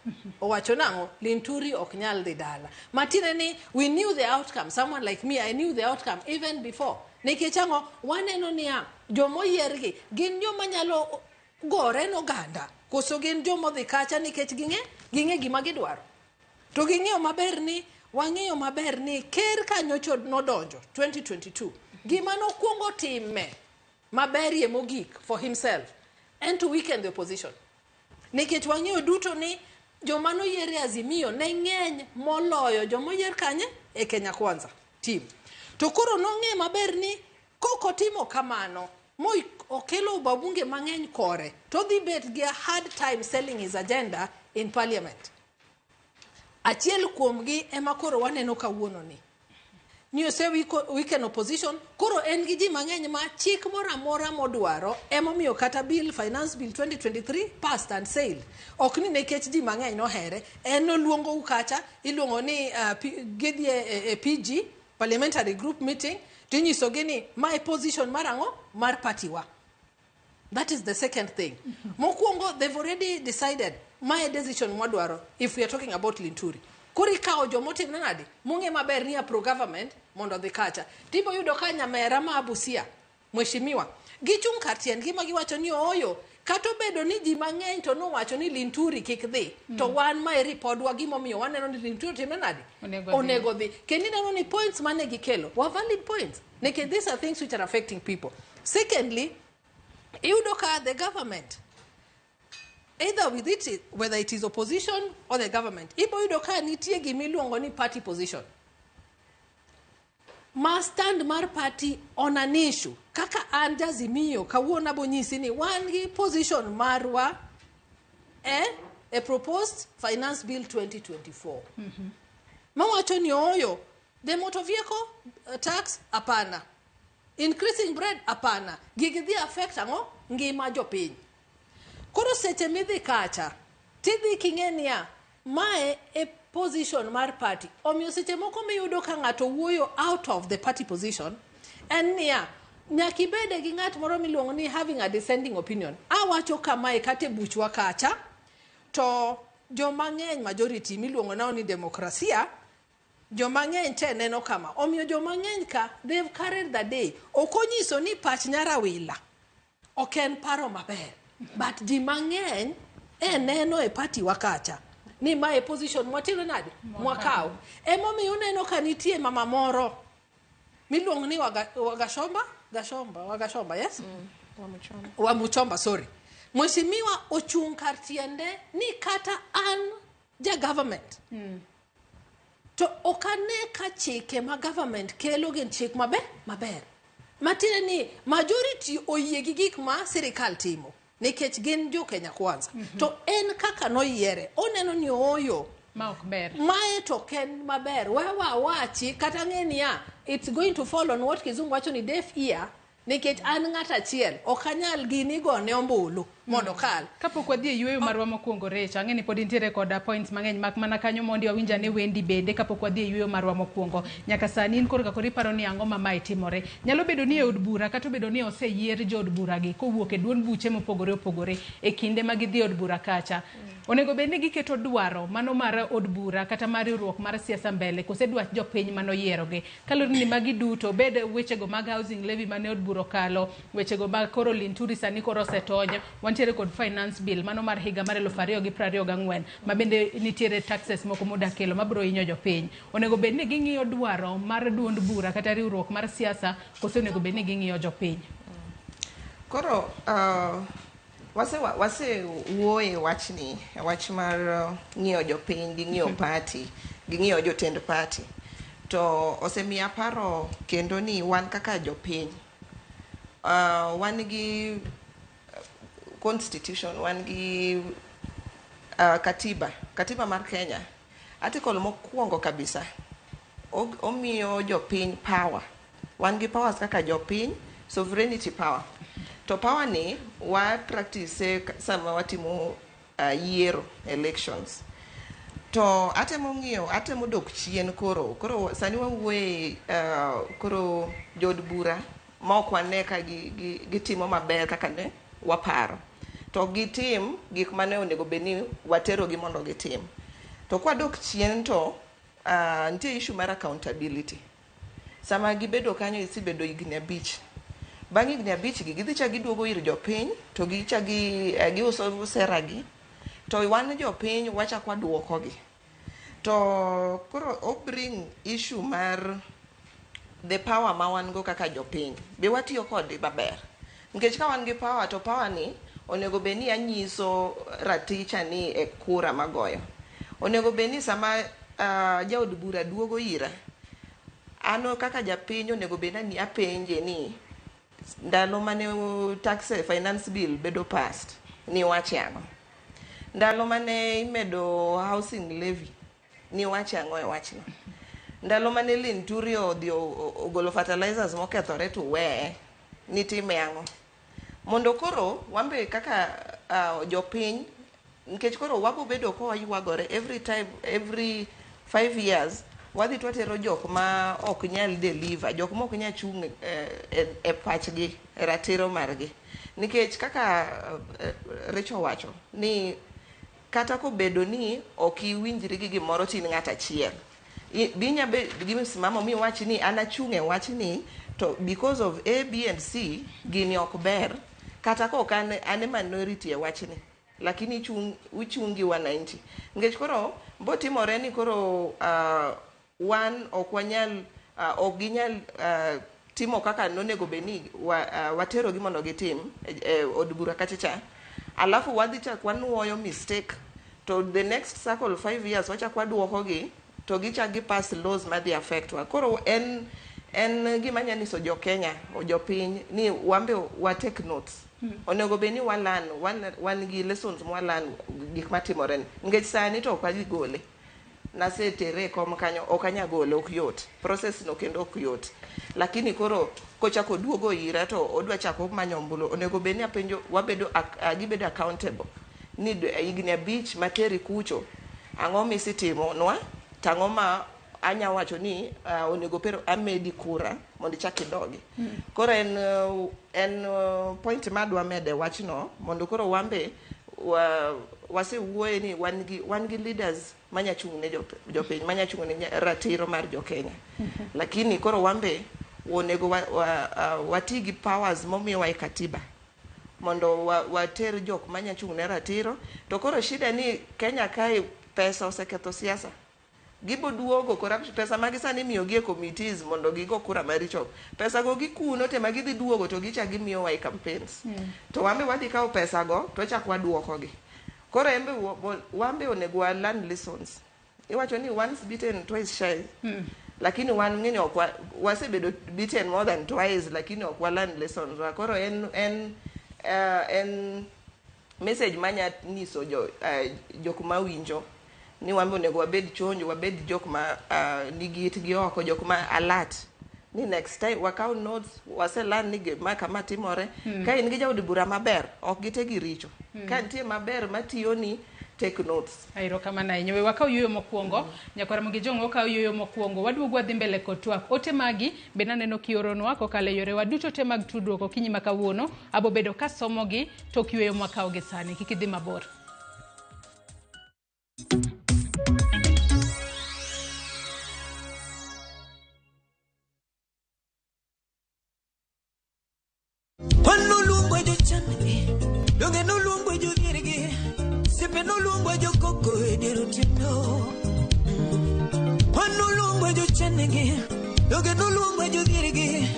Owacho nang'o? Linturi ok nyal dhi dala. Matiende ni we knew the outcome. Someone like me, I knew the outcome even before. Nikech ang'o? Waneno niya, jomoyiergi gin joma nyalo gore noganda. Koso gin jomodhi kacha nikech ging'e gima gidwaro. To ging'eyo maber ni, wang'eyo maber ni ker kanyocho nodonjo 2022. Gima nokwongo time maberie mogik for himself en to weaken the opposition. Nikech wang'eyo duto ni joma noyier e Azimio ne ng'eny moloyo jomoyier kanye e Kenya Kwanza team. To koro nong'e maber ni kokotimo kamano mo okelo wabunge mang'eny kore to dhi bet gi a hard time selling his agenda in parliament. Achiel kuomgi ema koro waneno kawuono ni ni ose weaken opposition, koro en gi ji mang'eny ma chik moro amora modwaro emomiyo kata bill finance bill 2023 passed and sailed. Ok ni nikech ji mang'eny nohere, en noluongou kacha iluongo ni gidhi e PG parliamentary group meeting tinyisogi ni mae position mar ang'o mar party wa. That is the second thing. Mokwongo, they've already decided my decision mwadwaro if we are talking about Linturi. Koro ikawo jomotimne nadi mong'e maber ni a pro government mondo odhi kacha. Tibo yudo ka nyamera ma Busia, mheshimiwa, gichung' kar tiendgi ma giwacho ni ooyo, kata obedo ni ji mang'eny to nowacho ni Linturi kik dhi, to wan ma e ripodwa gimomiyo waneno ni Linturi timne nadi? Onego dhi. Kendo ineno ni points mane gikelo were valid points. Nikech these are things which are affecting people. Secondly, iyudo ka the government, either with it, whether it is opposition or the government, ibo yudo ka nitie gimiluongo ni party position. Ma stand mar party on an issue. Kaka an Azimio, kawuono abo nyisi ni wan gi position marwa e proposed finance bill 2024. Mawacho ni oyo, the motor vehicle tax, hapana. Increasing bread, hapana. Gigi dhi affect ang'o? Ngima jopiny. Koro seche midhi kacha, tidhi king'e niya, mae e position mar party. Omiyo seche moko miyudo ka ng'ato wuoyo out of the party position, en niya, nyaka ibede gi ng'at moro miluongo ni having a dissenting opinion. Awacho kamae kata e buchwa kacha, to joma ng'eny majority miluongo nao ni demokrasia, joma ng'eny te neno kama. Omiyo joma ng'eny ka, they've carried the day. Ok onyiso ni pach Nyarawila ok en paro maber. But ji mang'eny e neno e party wa kacha ni mae position mwatimo nade mwakaw. Emomiyo uneno ka nitie mama moro miluongo ni Wagashomba, Gashomba, Wagashomba, yes? Wamuchomba, sorry. Mheshimiwa ochung' kar tiende ni kata an ja government to ok ane ka chike ma government kelo gin chik maber maber. Matiende ni majority oyie gi gik ma sirikal timo nikech gin jo Kenya Kwanza. To en kaka noyiere, oneno ni ooyo ma ok ber. Mae to ok en maber. We wawachi kata ng'e niya, it's going to fall on what kizungu wacho ni deaf ear, nikech an ng'at achiel ok anyal gini gone ombulu mondo kal. Kapok wadhi e yueyo marwa mokwongo, Rach, ang'e ni pod intiere koda points mang'eny mak mana kanyo mondi wawinj ane wendi bende kapok wadhi e yueyo marwa mokwongo. Nyaka sani in korka koro iparo ni ang'o ma mae timore. Nyalo bedo ni e od bura kata obedo ni oseyier jood bura gi kowuok e duond buche mopogore opogore e kinde ma gidhi e od bura kacha. Onego bed ni giketo dwaro mano mar od bura kata mar riwruok mar siasa mbele kose dwach jopiny manoyierogi. Kaluwore ni magi duto bed wechego mag housing levy mane od bura okalo, wechego mag koro Linturi sani koro osetony, wantiere kod finance bill mano mar higa mar 2024 ma bende nitiere taxes moko moda kelo mabiro hinyo jopiny. Onego bed ni ging'iyo dwaro mar duond bura kata riwruok mar siasa kose onego bed ni ging'iyo jopiny. Koro Wase wuoye wachni, wach mar ng'iyo jopiny gi ng'iyo party gi ng'iyo jotend party. To osemiya paro kendo ni wan kaka jopiny, wan gi constitution, wan gi katiba, katiba mar Kenya. Article mokwongo kabisa omiyo jopiny power. Wan gi powers kaka jopiny, sovereignty power. To power ni wa practice sama watimo yiero, elections. To atemo ng'iyo, atemo dok chien koro. Koro sani wawuoye koro jood bura ma ok wane ka gitimo maber kaka ne waparo. To gitim gik mane onego bed ni waterogi mondo gitim. To kwadok chien to nitie issue mar accountability. Sama gibedo kanyo isebedo higni 5. Bang' higni 5 gi gidhi chak giduogo ir jopiny to gichak giuso sera gi. To wan jopiny wachak waduokogi. To koro o bring issue mar the power ma wan go kaka jopiny. Be watiyo kode maber? Nikech ka wan gi power to power ni onego bed ni anyiso raticha ni e kura magoyo. Onego bed ni sama jaod bura duogo ira, an kaka japiny onego bed ni apenje ni ndalo mane tax finance bill bedo passed ni wache ang'o? Ndalo mane imedo housing levy ni wache ang'o e wachno? Ndalo mane Linturi odhi ogolo fertilizers mokethore to weye nitime ang'o? Mondo koro wambe kaka jopiny, nikech koro wabo bedo ka waywagore every time, every 5 years wadhi to watero jok ma ok nyal deliver, jok ma ok nyal chung' e pachgi, e ratiro margi. Nikech kaka Rachel wacho ni kata kobedo ni ok iwinjri gi gimoro to in ng'at achiel, binya bedo gi msimamo miwach ni an achung' e wachni to because of A, B and C gini ok ber, kata kok an e minority e wachni, lakini uchung' gi wananchi. Nikech koro botimore ni koro wan ok wanyal, ok ginyal timo kaka nonego bed ni waterogi mondo gitim e od bura kacha cha, alafu wadhi chak wanuoyo mistake to the next cycle 5 years wachak waduokogi to gichak gi pass laws madhi affect wa. Koro en gima anya nyiso jo Kenya o jopiny ni wambe wa take notes. Onego bed ni walan, wan gi lessons mwalan gik matimore ni. Nikech sani to ok wadhi gole. Nasetere e kom kanyo, ok anya gole, ok yot. Process no kendo ok yot. Lakini koro kochako duogo ira to odwa chako manyo ombulu, onego bed ni apenjo, wabedo, gibedo accountable. Ni higni 5 materi kucho, ang'o misitimo nwa, to ang'o ma anya wacho ni onego pero amedi kura mondo ichak idogi. Koro en point madwa mede wachno mondo koro wambe wasewuoye ni wan gi leaders manya chung' ne jopiny, manya chung' ne ratiro mar jo Kenya. Lakini koro wambe onego wati gi powers momiyowa e katiba mondo water jok manya chung' ne ratiro. To koro shida ni Kenya kae pesa oseketho siasa. Gibo duogo corruption, pesa magi sani imiyogi e committees mondo gigo kura maricho. Pesa go gikuno te ma gidhi duogo to gichak gimiyowa e campaigns. To wambe wadhi kawo pesa go to wachak waduokogi. Koro embe wambe onego wa learn lessons. Iwacho ni once bitten twice shy. Lakini wan ng'eni ok wasebedo bitten more than twice, lakini ok wa learn lessons. Koro en message manya nyiso jok mawinjo ni wambe onego wabed chonjo, wabed jok ma nigi itgi oko, jok ma alert ni next time wakaw notes, wase learn ni gima kama timore. Ka in gi jaod bura maber, ok gite giricho. Ka nitie maber matiyoni, take notes. Erokamano ahinya. We wakaw yueyo mokwongo. Nyakwar Ramogi Jong wakaw yueyo mokwongo. Waduogo wadhi mbele kod twak. Ote magi bende aneno kioronwa kokalo e yorewa duto te mag tudruok okinyi ma kawuono. Abo bedo kasomogi tok yueyo mwakawo gi sani. Kik idhi mabor. Wanoluongwa jochan-gi, donge noluongwa jodhiergi, siepe noluongwa jokoko e dier otieno. Wanoluongwa jochan-gi, donge noluongwa jodhiergi,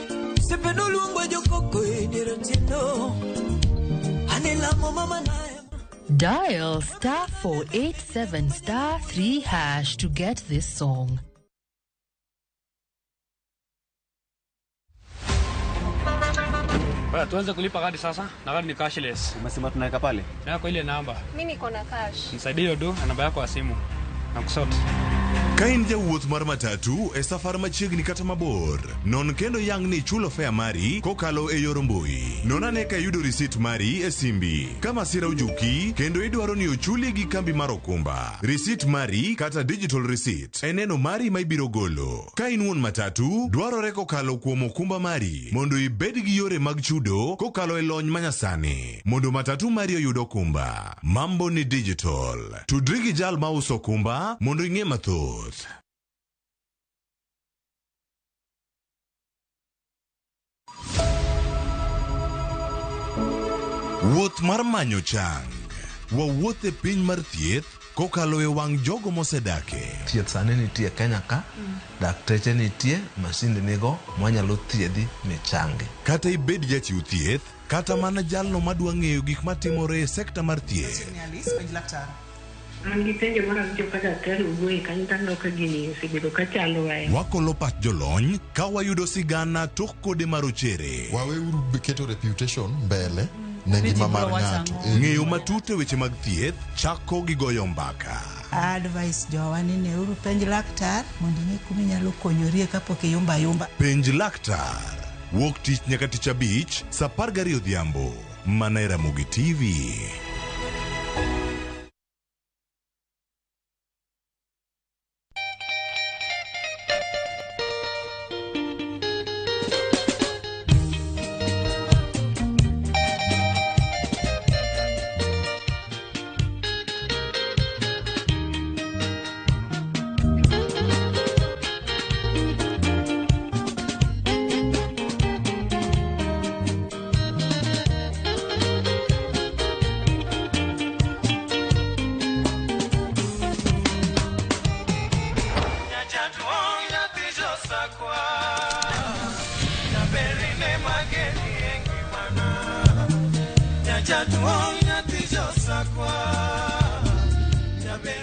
siepe noluongwa jokoko e dier otieno. Anela Dial star 487 star 3 hash to get this song. Bwana, tuanze kulipa kadi sasa na kadi ni cashless. Umesema tunaweka pale? Na kwa ile namba. Mimi niko na cash. Nisaidie hiyo do na namba yako ya simu. Na kusort. Ka in jawuoth mar matatu e safar machiegni kata mabor, non kendo yang ni ichulo fare mari kokalo e yor mbui. Non ane ka iyudo risit mari e simbi. Ka masira ojuki kendo idwaro ni ochuli gi kambi mar okumba, risit mari kata digital receipt e neno mari ma ibiro golo. Ka in wuon matatu, dwarore kokalo kuom okumba mari mondo ibed gi yore mag chudo kokalo e lony manyasani mondo matatu mari oyud okumba. Mambo ni digital. Tudri gi jal mauso okumba mondo ing'e mathoth. Wuoth mar manyo chang. Wawuoth e piny mar thieth kokalo e wang' jogo mosedake. Thieth sani nitie Kenya ka, dakteche nitie, masinde nigo mwanyalo thiedhi michangi. Kata ibed jachiw thieth, kata mana jalno madwa ng'eyo gik matimore e sekta mar thieth. An gi penjo mar awinjo ka daktari owuoye kanyo to aneno ka gini osebedo ka chando ahinya. Wakolo pach jolony ka wayudo sigana tok kode marochere. Waweuru keto reputation mbele ne ngima mar ng'ato. Ng'eyo matut e weche mag thieth chako gi goyo mbaka. Advice jowa ni neuru penj laktar mondo ing'e kuma inyalo konyorie kapok iyumba ayumba. Penj laktar. Wuok tich nyaka tich abich saa 12 odhiambo. Mana e Ramogi TV.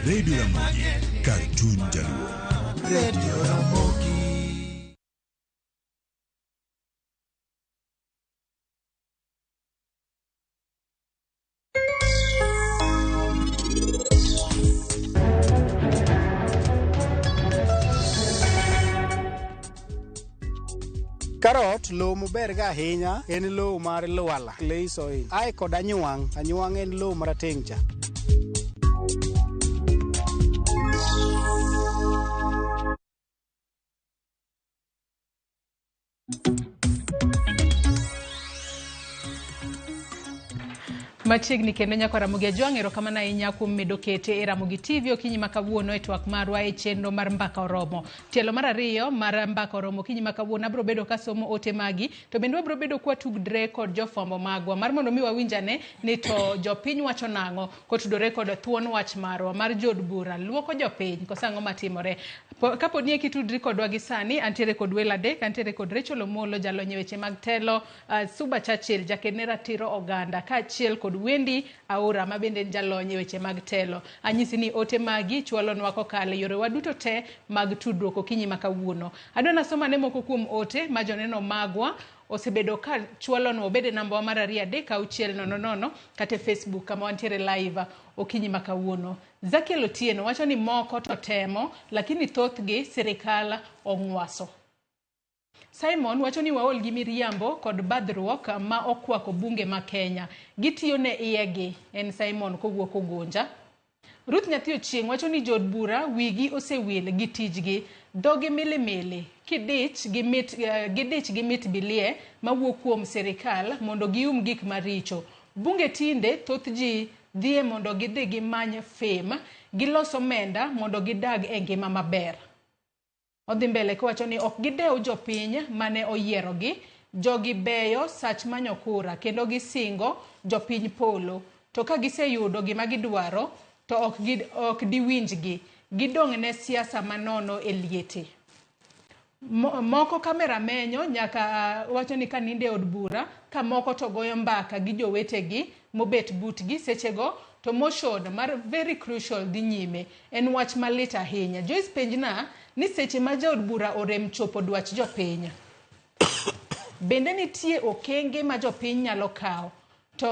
Radio Ramogi, kar chuny jaluo. Radio Ramogi. Karot, lowo mober ga ahinya en lowo mar lwala, clay soil. Ae kod anywang', anywang' en lowo marateng' cha. Machiegni kendo nyakwa Ramogi Ajwang', erokamano ahinya kuom medo kete e Ramogi TV okinyi ma kawuono e twak marwa e chenro mar Mbaka Oromo. Tielo mar ariyo mar Mbaka Oromo okinyi ma kawuono abiro bedo kasomo ote magi, to bende wabiro bedo kwatudre kod jofwambo magwa mar mondo mi wawinj ane ni to jopiny wacho nang'o kotudore kod thuon wach marwa mar jood bura luoko jopiny koso ang'o matimore. Kapo ni kitudri kodwa gi sani, antiere kod welo adek, antiere kod Rachel Omolo, jalony e weche mag telo, Suba Churchill, jaked ne ratiro oganda, kaachiel kod Wendy Aura ma bende en jalony e weche mag telo. Anyisi ni ote magi chwalonwa kokalo e yorewa duto te mag tudruok okinyi ma kawuono. Adwa nasoma ne moko kuom ote ma joneno magwa osebedo ka chwalonwa, obed e namba wa mar 2 3 6 0 0 kata e Facebook kama wantiere live okinyi ma kawuono. Zakiel Otieno wacho ni moko to temo, lakini thothgi sirikal ong'waso. Simon wacho ni waol gi miriambo kod badhruok ma okwako bunge ma Kenya. Gitiyo ne iyegi, en Simon kowuok Ugunja. Ruth Nyathi Ochieng' wacho ni jood bura wigi osewil gi tijgi, dhogi milimili, kidich gi mit, gidich gi mit bilie mawuok kuom sirikal mondo gium gik maricho. Bunge tinde thoth ji dhiye mondo gidhi gimany fame, gilos omenda mondo gidag e ngima maber. Odhi mbele kowacho ni ok gidew jopiny mane oyierogi, jogi beyo sach manyo kura kendo gisingo jopiny polo. To ka giseyudo gima gidwaro to ok diwinjgi, gidong' ne siasa manono e liete. Moko kamera menyo nyaka wacho ni ka ninde od bura, ka moko to goyo mbaka gi jowetegi mobet butgi sechego to motion mar very crucial dhi nyime. En wach malit ahinya. Joyce penjna ni seche ma jaod bura orem chopo dwach jopiny, bende nitie okenge ma jopiny nyalo kawo to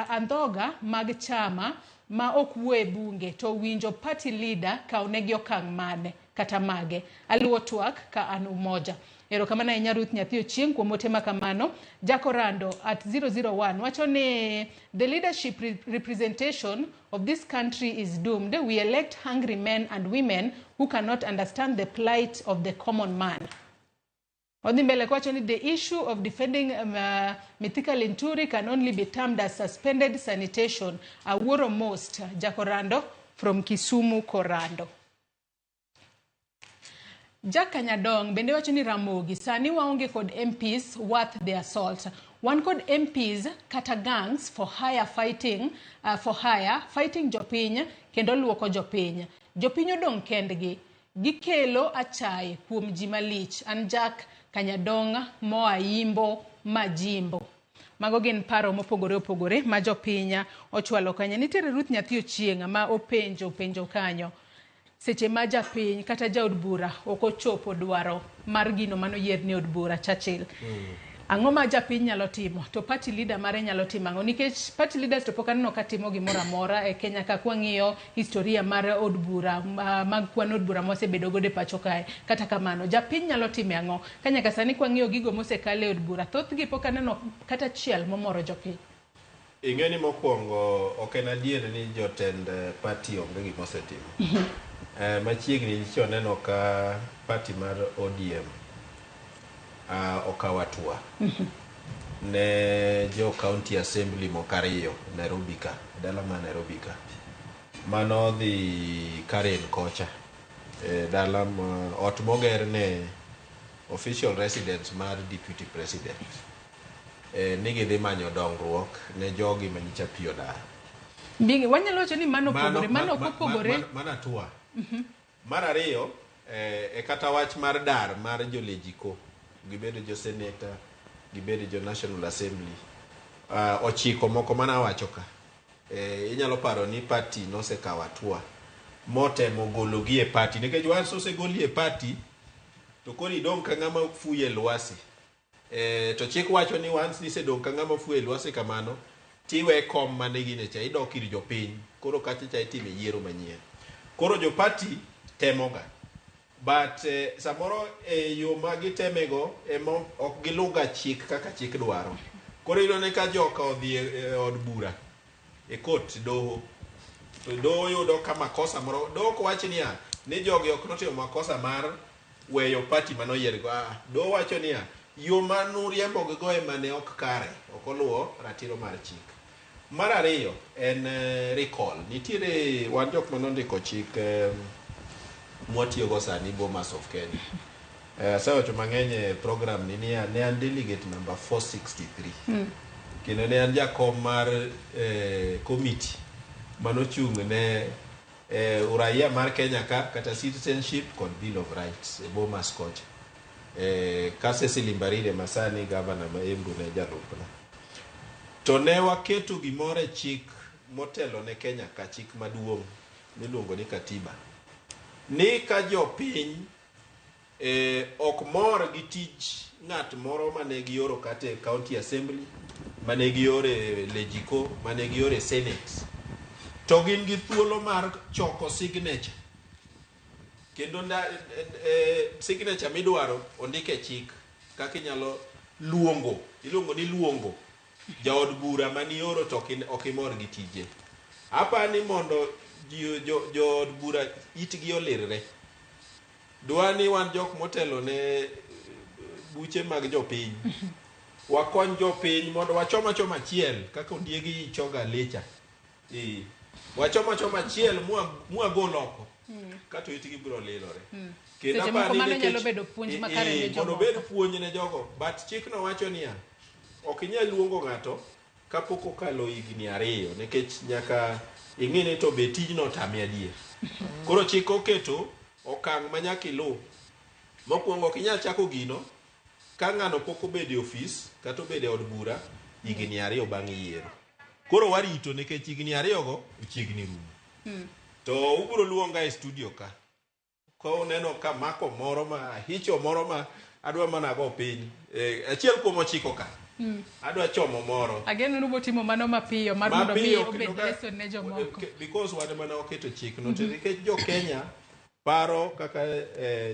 andhoga mag chama ma ok wuo e bunge to winjo party leader kawnegi okang' mane kata mage. Aluwo twak ka an Umoja. Erokamano ahinya Ruth Nyathi Ochieng' kuom ote ma kamano. Jakorando at 001 wacho ni the leadership representation of this country is doomed. We elect hungry men and women who cannot understand the plight of the common man. Odhi mbele kwacho ni the issue of defending Mithika Linturi can only be termed as suspended sanitation. Awuoro most. Jakorando from Kisumu Korando. Jack Kanyadong bende wacho ni Ramogi sani waonge kod MPs worth their salt. Wan kod MPs kata gangs for hire fighting jopiny kendo luoko jopiny. Jopiny odong' kendgi. Gikelo achaye kuom ji malich. An Jack Kanyadong moa Yimbo Majimbo. Mago gin paro mopogore opogore ma jopiny ochwalo kanyo. Nitiere Ruth Nyathi Ochieng' ma openjo penjo kanyo. Seche ma japiny kata jaod bura ok ochopo dwaro mar gino manoyier ni od bura Churchill. Ang'o ma japiny nyalo timo to party leader mare nyalo timo ang'o? Nikech party leaders to pok aneno ka timo gimoro amora e Kenya ka kwang'iyo historia mar od bura mag kwan od bura mosebedo godo e pacho kae. Kata kamano japiny nyalo timo ang'o? Ka nyaka sani kwang'iyo gigo mosekale e od bura, thothgi pok aneno kata achiel momoro jopiny. Ing'e ni mokwongo ok en adier ni jotend party onge gima osetimo. Machiegni nyicho neno ka party mar ODM okawo hatua ne jo county assembly moko ariyo Nairobi ka, dala mar Nairobi ka. Mano dhi Karen kocha, dala ot moger ne official residence mar deputy president. Ni gidhi manyo dongruok ne jogi manyicha pi odar. Bingi, wanyalo wacho ni mano opogore, mano ok opogore. Mano hatua. Mar ariyo, e kata wach mar dar mar jolejiko, gibedo jo senator, gibedo jo National Assembly, ochiko moko mana wacho ka. Inyalo paro ni party nosekawo hatua motemo gologi e party, nikech once osegoli e party to koro idong' ka ng'ama fuyo e lwasi. To chik wacho ni once nisedong' ka ng'ama fuyo e lwasi kamano, tiwe kom mane gine cha, idok ir jopiny, koro kacha cha itime yiero manyien. Koro jo party temoga, but samoro yo ma gitemego ema ok giluga chik kaka chik dwaro. Koro iyudo ni ka joka odhi e od bura, e court doho, to doho yudo ka makosa moro, doho ok wach niya ni jogi ok notimo makosa mar weyo party manoyiergo. Doho wacho niya yo manuriembogigo ema ne ok kare, ok oluwo ratiro mar chik. Mar ariyo en recall. Nitiere wan jok manondiko chik mwatiyogo sani Bomas of Kenya. Asewacho mang'eny e program ni niya ne an delegate number 463. Kendo ne an jakom mar committee manochung' ne uraia mar Kenya ka kata citizenship kod Bill of Rights e Bomas kocha. Ka Cecily Mbarire masani governor ma Embu ne jalupna. To ne waketo gimoro e chik motelo ne Kenya ka, chik maduong' miluongo ni katiba. Ni ka jopiny ok mor gi tij ng'at moro mane gioro kata e county assembly, mane gioro e Lejiko, mane gioro e senate, to gin gi thuolo mar choko signature. Kendo signature midwaro ondik e chik kaka inyalo luongo, iluongo ni luongo jaod bura manioro to ok imor gi tije. Apani mondo jood bura itgi olirre. Dwa ni wan jok motelo ne buche mag jopiny. Wakony jopiny mondo wachom achoma achiel kaka ondiegi choga lecha. Wachom achoma achiel mwagol oko. Kato itgi biro lilore. Kendo Seche moko apani mano nyalo nikech- bedo puonj makare ne mondo jomoko. obed puonj ne jogo. But chikno wacho niya, ok inyal luongo ng'ato kapok okalo higni 2 nikech nyaka ing'i ni to be tijno otame adier. Koro chik oketo okang' ma nyaka iluw. Mokwongo ok inyal chako gino ka ng'ano pok obedo e ofis kata obedo e od bura higni 2 bang' yiero. Koro warito nikech higni 2 go ochiegni rumo. To ubiro luonga e studio ka. Ka uneno ka mako moro ma hicho moro ma adwa mana go piny. Achiel kuom 9 ka. Adwa chomo moro. Ageno ni ubotimo mano mapiyo mar mondo mi Mapiyo, obed kendo lesson ne jomoko. Because wan mana waketo chik no to nikech jo Kenya paro kaka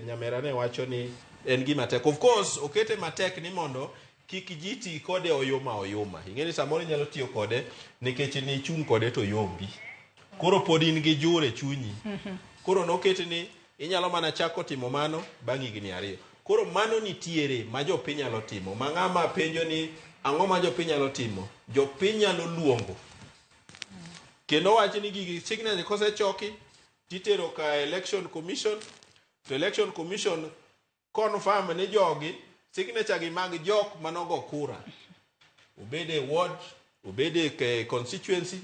nyamera ne wacho ni en gima tek. Of course okete matek ni mondo kik ji ti kode oyuma oyuma. Ing'e ni samoro inyalo tiyo kode nikech nichung' kode to yombi. Koro pod in gi jur e chunyi. Koro noket ni inyalo mana chako timo mano bang' higni 2. Koro mano nitiere ma jopiny nyalo timo. Ma ng'ama penjo ni ang'o ma jopiny nyalo timo? Jopiny nyalo luongo. Kendo wach ni gigi signature kosechoki titero ka election commission to election commission confirm ni jogi signature gi mag jok manogo kura. Obed e ward, obed e constituency,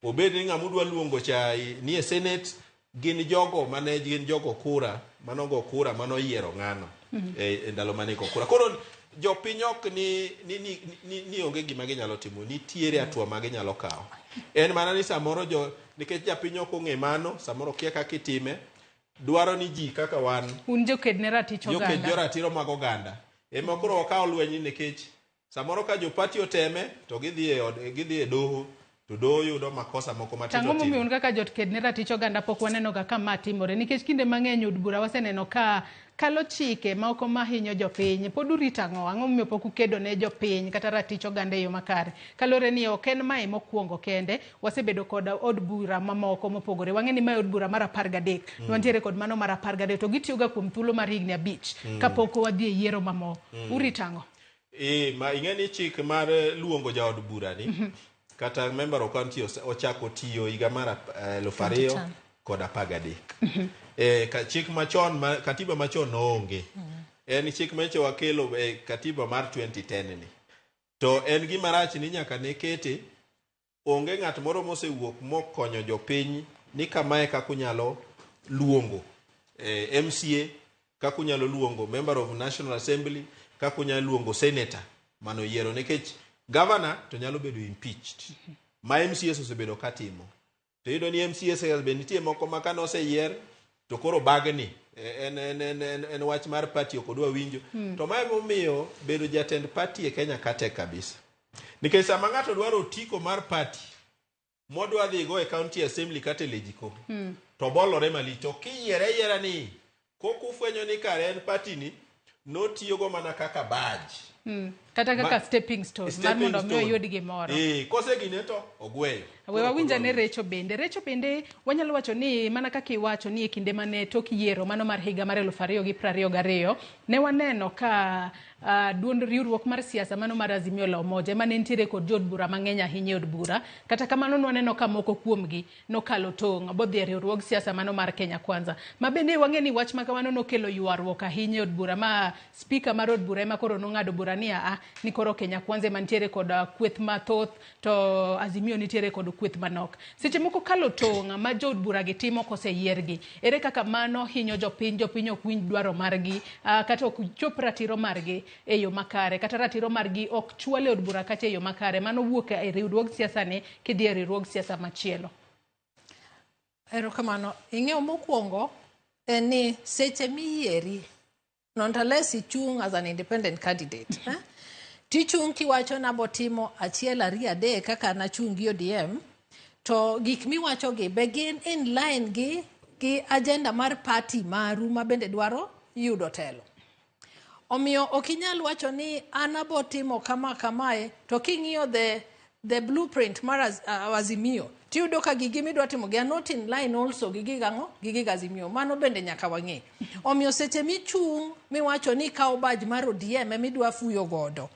obed ni ng'ama udwa luongo cha ni e senate, gin jogo mane gin jogo kura manogo kura manoyiero ng'ano e ndalo mane go kura. Koro jopiny ok ni onge gima ginyalo timo, nitiere hatua ma ginyalo kawo. En mana ni samoro jo nikech japiny ok ong'e mano, samoro kia kaka itime, dwaro ni ji kaka wan Un joked ne ratich joked oganda. joratiro mag oganda ema koro wakawo lweny nikech samoro ka jopati oteme to gidhi e od gidhi e doho to doho yudo makosa moko matindo Tang'o momiyo tindo. un kaka joked ne ratich oganda pok waneno ga ka ma timore nikech kinde mang'eny od bura waseneno ka kalo chike moko mahinyo jopiny pod urito ang'o? Ang'o momiyo pok ukedo ne jopiny kata ratich oganda e yo makare? Kaluwore ni ok en mae mokwongo kende, wasebedo kod od bura mamoko mopogore. Wang'e ni mae od bura mar 13. Wantiere kod mano mar 13 to gitiyoga kuom thuolo mar higni 5 kapok wadhi e yiero mamoko. Urito ang'o? Ma ing'e ni chik mar luongo jaod bura ni kata member of county ochako tiyo higa mar 2013. Ka chik machon ma, katiba machon noonge. En chik manyocha wakelo e katiba mar 2010 ni. To en gima rach ni nyaka ne kete onge ng'at moro mosewuok mokonyo jopiny ni kamae kaka unyalo luongo MCA, kaka unyalo luongo member of National Assembly, kaka unyalo luongo senator mano yiero nikech governor to nyalo bedo impeached ma MCAs osebedo katimo. To iyudo ni MCAs be nitie moko ma kane oseyier to koro bagni en wach mar party ok odwa winjo. To mae momiyo bedo jatend party e Kenya ka tek kabisa. Nikech sama ng'ato dwaro otiko mar party modwa dhi go e county assembly kata e Legico to bolore malich to kiyiere ayiera ni kok ufwenyo ni kare en party ni notiyogo mana kaka badge. Kata kaka stepping stone mar mondo mi oyud gimoro. Kosegine to ogweyo. We wawinj ane Recho bende. Recho bende wanyalo wacho ni mana kaka iwacho ni e kinde mane tok yiero mano mar higa mar 2022 ne waneno ka duond riwruok mar siasa mano mar Azimio la Umoja ema ne nitiere kod jood bura mang'eny ahinya e od bura. Kata kamano nwaneno ka moko kuomgi nokalo tong' bodhi e riwruog siasa mano mar Kenya Kwanza. Ma bende wang'e ni wach ma kamano nokelo ywaruok ahinya e od bura ma spika mar od bura ema koro nong'ado bura ni aa ni koro Kenya Kwanza ema nitiere kod kweth mathoth to Azimio nitiere kod kweth manok. Seche moko kalo tong' ma jood bura gi timo koseyiergi, ere kaka mano hinyo jopiny, jopiny ok winj dwaro margi, kata ok chop ratiro margi e yo makare, kata ratiro margi ok chwal e od bura kacha e yo makare. Mano wuok e riwruog siasa ni kidhi e riwruog siasa machielo. Erokamano. Ing'eyo mokwongo en ni seche miyieri, not unless ichung' as an independent candidate, Tichung' kiwacho nabotimo 1 2 3 kaka nachung' gi ODM, to gik miwachogi be gin in line gi agenda mar party maru ma bende dwaro yudo telo. Omiyo ok inyal wacho ni an abotimo kama kamae, to king'iyo the blueprint mar Azimio, tiyudo ka gigi midwa timo gi are not in line also gi gig ang'o? Gi gig Azimio. Mano bende nyaka wang'e. Omiyo seche michung' miwacho ni ikawo badge mar ODM emidwa fuyo godo,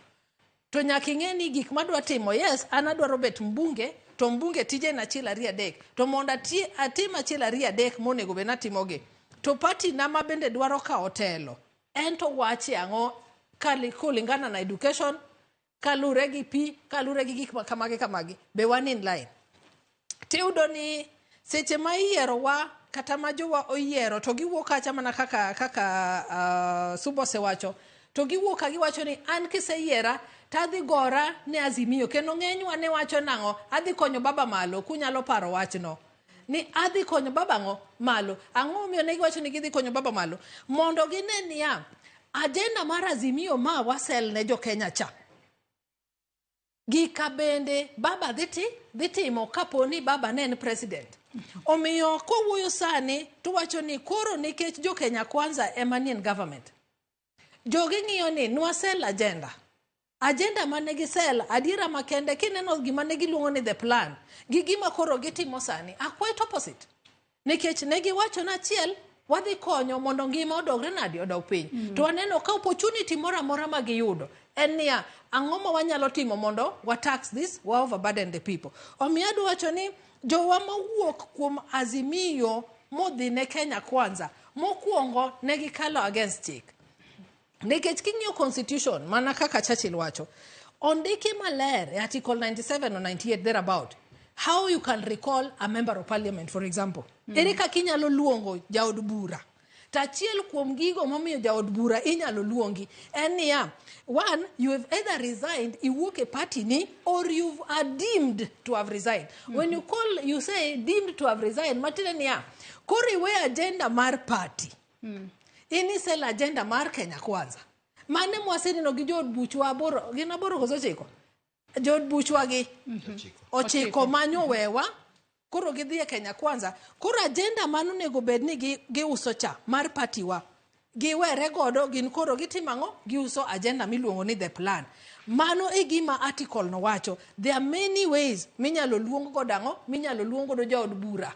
to nyaka ing'e ni gik madwa timo, yes, an adwaro bet mbunge, to mbunge tije en 1 2 3, to mondo atim 1 2 3 monego bed natimogi, to party na ma bende dwaro kawo telo, en to wache ang'o kulingana na education, kalure gi pi, kalure gi gik ma kamagi kamagi, be wan in line. Tiyudo ni seche ma iyierowa kata ma jowa oyiero to giwuok kacha mana kaka kaka Suba osewacho to giwuok ka giwacho ni an kiseyiera to adhi gora ne Azimio kendo ng'enywa ne wacho nang'o adhi konyo baba malo kunyalo paro wachno ni adhi konyo baba ng'o malo ang'o momiyo ne giwacho ni gidhi konyo baba malo mondo gine niya agenda mar Azimio ma wasel ne jo Kenya cha gika bende baba dhi ti dhi timo kapo ni baba ne en president omiyo kowuoyo sani to wacho ni koro nikech jo Kenya Kwanza ema ni en government jogi ng'iyo ni nwasel agenda agenda mane gisel adiera makende kineno gima ne giluongo ni the plan gi gima koro gitimo sani are quite opposite nikech ne giwacho ni achiel wadhi konyo mondo ngima odogre nadi odog piny to waneno ka opportunity moro amora ma giyudo en niya ang'o ma wanyalo timo mondo wa tax this wa overburden the people omiyo adwa wacho ni jowa mawuok kuom Azimio modhi ne Kenya Kwanza mokwongo ne gikalo against chik nikech king'iyo constitution mana kaka Churchill wacho ondiki maler e article 97 or 98 thereabout how you can recall a member of parliament for example ere kaka inyalo luongo jaod bura to achiel kuom gigo momiyo jaod bura inyalo luongi en niya one you have either resigned iwuok e party ni or you are deemed to have resigned when you call you say deemed to have resigned matiende niya koro iwe agenda mar party in iselo agenda mar Kenya Kwanza mane mwaseneno gi jood buchwa aboro gin aboro koso ochiko jood buchwa gi ochiko manyo wewa koro gidhi e Kenya Kwanza koro agenda manonego bed ni giuso cha mar party wa giwere godo gin koro gitimo ang'o giuso agenda miluongo ni the plan mano e gima article no wacho there are many ways minyalo luong godo ang'o minyalo luong godo jaod bura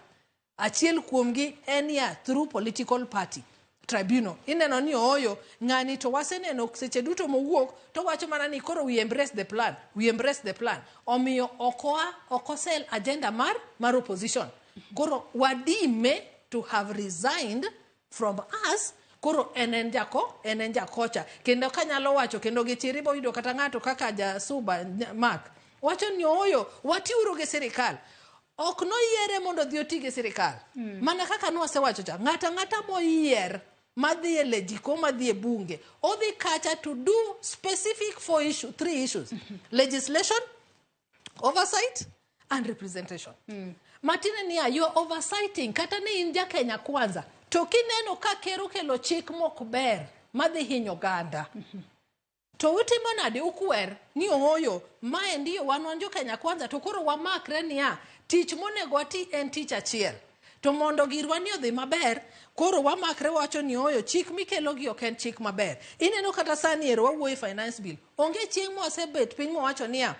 achiel kuomgi en ya through political party tribunal ineno ni ooyo ng'ani to waseneno seche duto mowuok to wacho mana ni koro we embrace the plan we embrace the plan omiyo okoa ok osel agenda mar mar opposition koro wadime to have resigned from us koro en en jako en en jakocha kendo kanyalo wacho kendo gi chir ibo yudo kata ng'ato kaka jasuba Mark wacho ni ooyo watiuru gi sirikal ok noyiere mondo odhi oti gi sirikal mana kaka nwasewacho cha ng'ato ang'ata moyier madhi e lejiko madhi e bunge odhi kacha to do specific four issue, three issues legislation oversight and representation matiende niya you are oversighting kata ni in ja Kenya Kwanza to kineno ka ker okelo chik mok ber madhi hinyo oganda to utimo nade ukwer ni ooyo maendi wan wan jo Kenya Kwanza to koro wamakre niya tich monego wati en tich achiel to mondo girwa ni odhi maber koro wamakre wacho ni ooyo chik mikelo gi ok en chik maber ineno kata sani ero wawuoyo e finance bill onge chieng' mwasebet piny mwawacho niya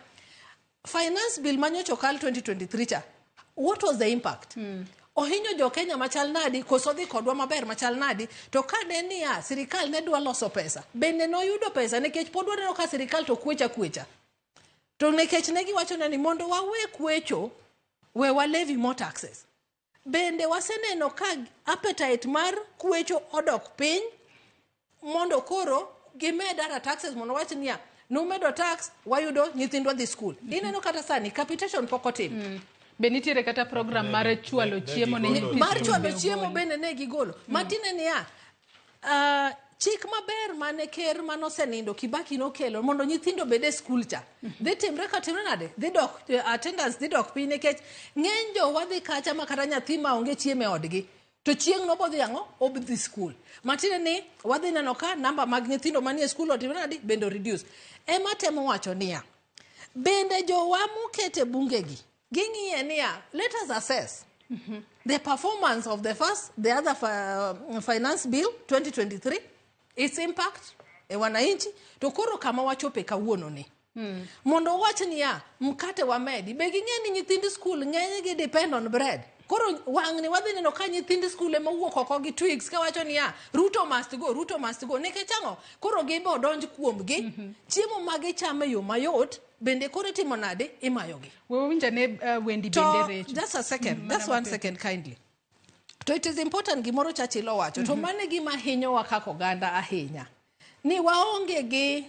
finance bill manyocha okal 2023 cha what was the impact ohinyo jo Kenya machal nadi koso dhi kodwa maber machal nadi to ka ne niya sirikal ne dwa loso pesa bende noyudo pesa nikech pod waneno ka sirikal to kwecha kwecha to nikech ne giwacho ni mondo wawe kwecho we wa levy more taxes bende waseneno ka appetite mar kwecho odok piny mondo koro gimed other taxes mondo wach niya numedo tax wayudo nyithindwa dhi school ineno kata sani capitation pok otim Be nitiere kata program mar chwalo chiemo ne nyithi mar skul chwalo be chiemo ogol. bende ne gigolo matiende niya chik maber mane ker manosenindo Kibaki nokelo mondo nyithindo obed e skul cha dhi timre ka timre nade dhi dok attendance dhi dok piny nikech ng'eny jowa dhi kacha ma kata nyathi ma onge chiemo e odgi to chieng' no bodhi ang'o obdhi skul matiende ni wadhi neno ka namba mag nyithindo manie skul otimre nade bende reduce ema temo wacho niya bende jowa mokete bungegi ging'iye niya let us assess the performance of the first the other finance bill 2023 its impact e wananchi to koro kama wachope kawuono ni mondo wach niya mkate wamedi be ging'e ni nyithind skul ng'enygi depend on bread koro wang'ni wadhi neno ka nyithind skul ema owuok oko gi twigs kawacho niya Ruto must go Ruto must go nikech ang'o koro gibe odonj kuomgi chiemo ma gichamo e yo mayot bende koro itimo nade imayogi We wawinj ane Wendi to bende Recho. just a second just one second kindly to it is important gimoro Churchill owacho to mano e gima hinyowa kaka oganda ahinya ni waonge gi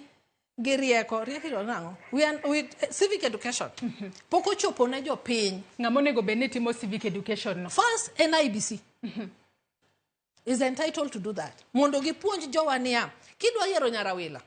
gi rieko rieko iluongo nang'o we are, we, civic education pok ochopo ne jopiny Ng'ama onego bed ni timo civic education no. first en IEBC Is entitled to do that. Mondo gipuonj jowa niya, kidwa yiero Nyarawila,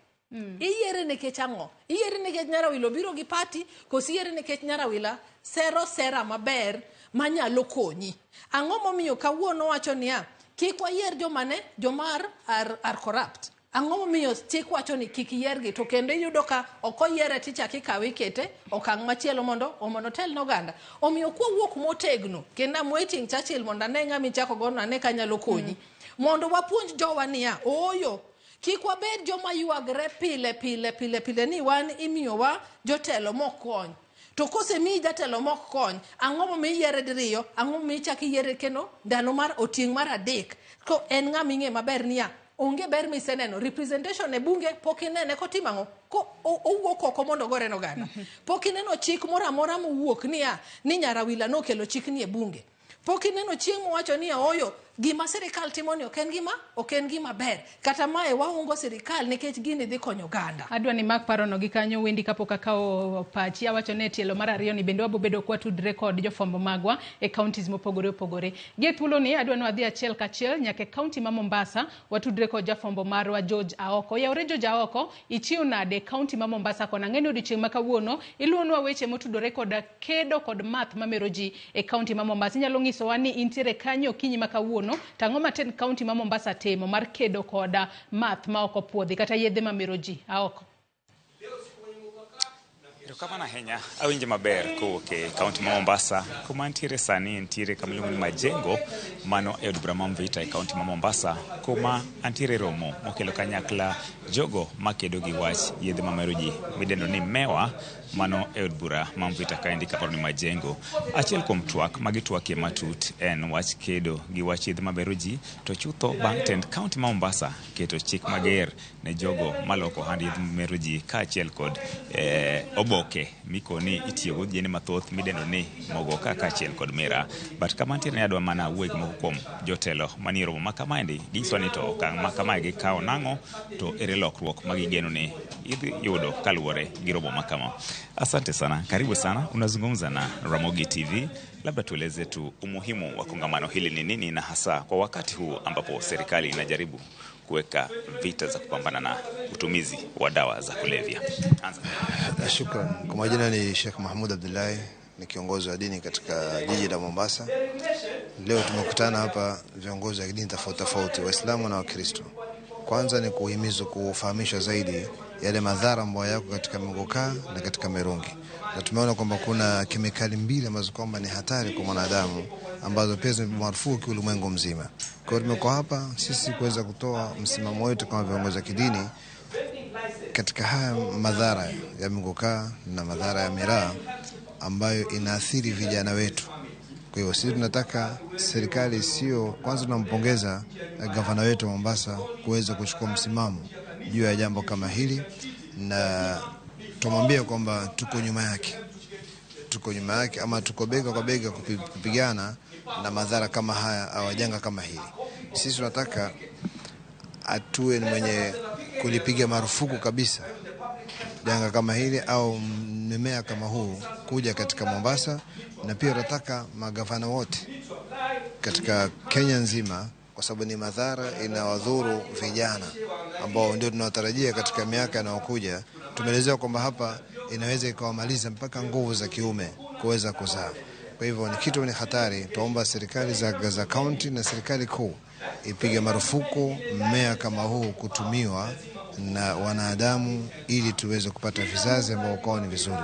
iyiere nikech ang'o? Iyiere nikech Nyarawila obiro gi party, koso iyiere nikech Nyarawila sero sera maber manyalo konyi. Ang'o momiyo kawuono wacho niya, kik wayier joma ne, joma are corrupt. Ang'o momiyo chik wacho ni kik yiergi, to kendo iyudo ka ok oyiere tichak ikawe ikete okang' machielo mondo otel ne oganda. Omiyo kwawuok motegno, kendo I'm waiting Churchill mondo ane ng'ama ichako gono ane kanyalo konyi. Mondo wapuonj jowa niya, ooyo, kik wabed joma ywagre pile pile pile pile ni wan imiyowa jotelo mok kony. To kosemiyi jatelo mok kony, ang'o momiyo iyiere diriyo, ang'o momiyo ichako iyiere kendo ndalo mar otieng' mar adek. Ko en ng'ama ing'e maber niya, onge ber miseneno, representation e bunge pok inene kotimo ang'o? Ko owuok oko mondo ogore ne oganda. Pok ineno chik moro amora mowuok niya, ni Nyarawila nokelo chikni e bunge. Pok ineno chieng' mowacho ni ooyo, gima sirikal timo ni ok en gima ber. Kata mae waungo sirikal nikech gini dhi konyo oganda. Adwa ni mak parono gi kanyo Wendi kapok akawo pachi. Awacho ni e tielo mar ariyo ni bende wabobedo kwatudre kod jofwambo magwa e counties mopogore opogore. Gi thuolo ni adwa ni wadhi achiel kachiel nyaka e county ma Mombasa watudre kod jafwambo marwa George Aoko. Yaure George Aoko, ichiw nade e county ma Mombasa kono? Ang'e ni odiochieng' ma kawuono iluonwa weche motudore kod kedo kod math mamero ji e county ma Mombasa. Inyalo nyisowa ni intiere kanyo okinyi ma kawuono, to ang'o ma tend county ma Mombasa timo mar kedo kod math ma ok opuodhi kata yedhe mamero ji? Aoko. Erokamano ahinya, awinjo maber kowuok e kaunti ma Mombasa. Kuma ntiere sani ntiere kama iluongo ni Majengo, mano e od bura ma Mvita e kaunti ma Mombasa, kuma antiere romo mokelo kanyakla jogo makedo gi wach yedhe mamero ji midendo ni Mewa, mano e od bura ma Mvita kaendi kamoro ni Majengo. Achiel kuom twak magitwakie matut en wach kedo gi wach yedhe mamero ji, to chutho bang' tend kaunti ma Mombasa keto chik mager ne jogo maloko ohand yedhe mamero ji kaachiel kod oboke mikoni itiyogo gi yedhe mathoth midendo ni mogoka kaachiel kod mira. But kama ntiere ni adwa mana wuoyo gi moko kuom jotelo manie romo ma kamaendi, ginyisowa ni to okang' ma kamae gikawo nang'o, to ere lokruok ma gigeno ni idhi yudo kaluwore gi romo ma kama. Asante sana, karibu sana. Unazungumza na Ramogi TV. Labda tueleze tu umuhimu wa kongamano hili ni nini, na hasa kwa wakati huu ambapo serikali inajaribu kuweka vita za kupambana na utumizi wa dawa za kulevya. Anza. Shukran. Kwa majina ni Sheikh Mahmoud Abdullahi, ni kiongozi wa dini katika jiji la Mombasa. Leo tumekutana hapa viongozi wa dini tofauti tofauti, Waislamu na Wakristo. Kwanza ni kuhimiza, kufahamisha zaidi yale madhara ambayo yako katika mogoka na katika mirungi. Na tumeona kwamba kuna kemikali mbili ambazo kwamba ni hatari kwa mwanadamu, ambazo pia zimepigwa marufuku ulimwengu mzima. Kwa hiyo tumekuwa hapa sisi kuweza kutoa msimamo wetu kama viongozi wa kidini katika haya madhara ya mogoka na madhara ya miraa ambayo inaathiri vijana wetu. Kwa hiyo sisi tunataka serikali, sio kwanza tunampongeza gavana wetu wa Mombasa kuweza kuchukua msimamo juu ya jambo kama hili, na tumwambie kwamba tuko nyuma yake. Tuko nyuma yake, ama tuko bega kwa bega kupigana na madhara kama haya au janga kama hili. Sisi tunataka atue ni mwenye kulipiga marufuku kabisa janga kama hili au mmea kama huu kuja katika Mombasa, na pia tunataka magavana wote katika Kenya nzima, kwa sababu ni madhara inawadhuru vijana ambao ndio tunawatarajia katika miaka inayokuja. Tumeelezewa kwamba hapa inaweza ikawamaliza mpaka nguvu za kiume kuweza kuzaa. Kwa hivyo ni kitu ni hatari. Tuomba serikali za county na serikali kuu ipige marufuku mmea kama huu kutumiwa na wanadamu ili tuweze kupata vizazi ambao kwao ni vizuri.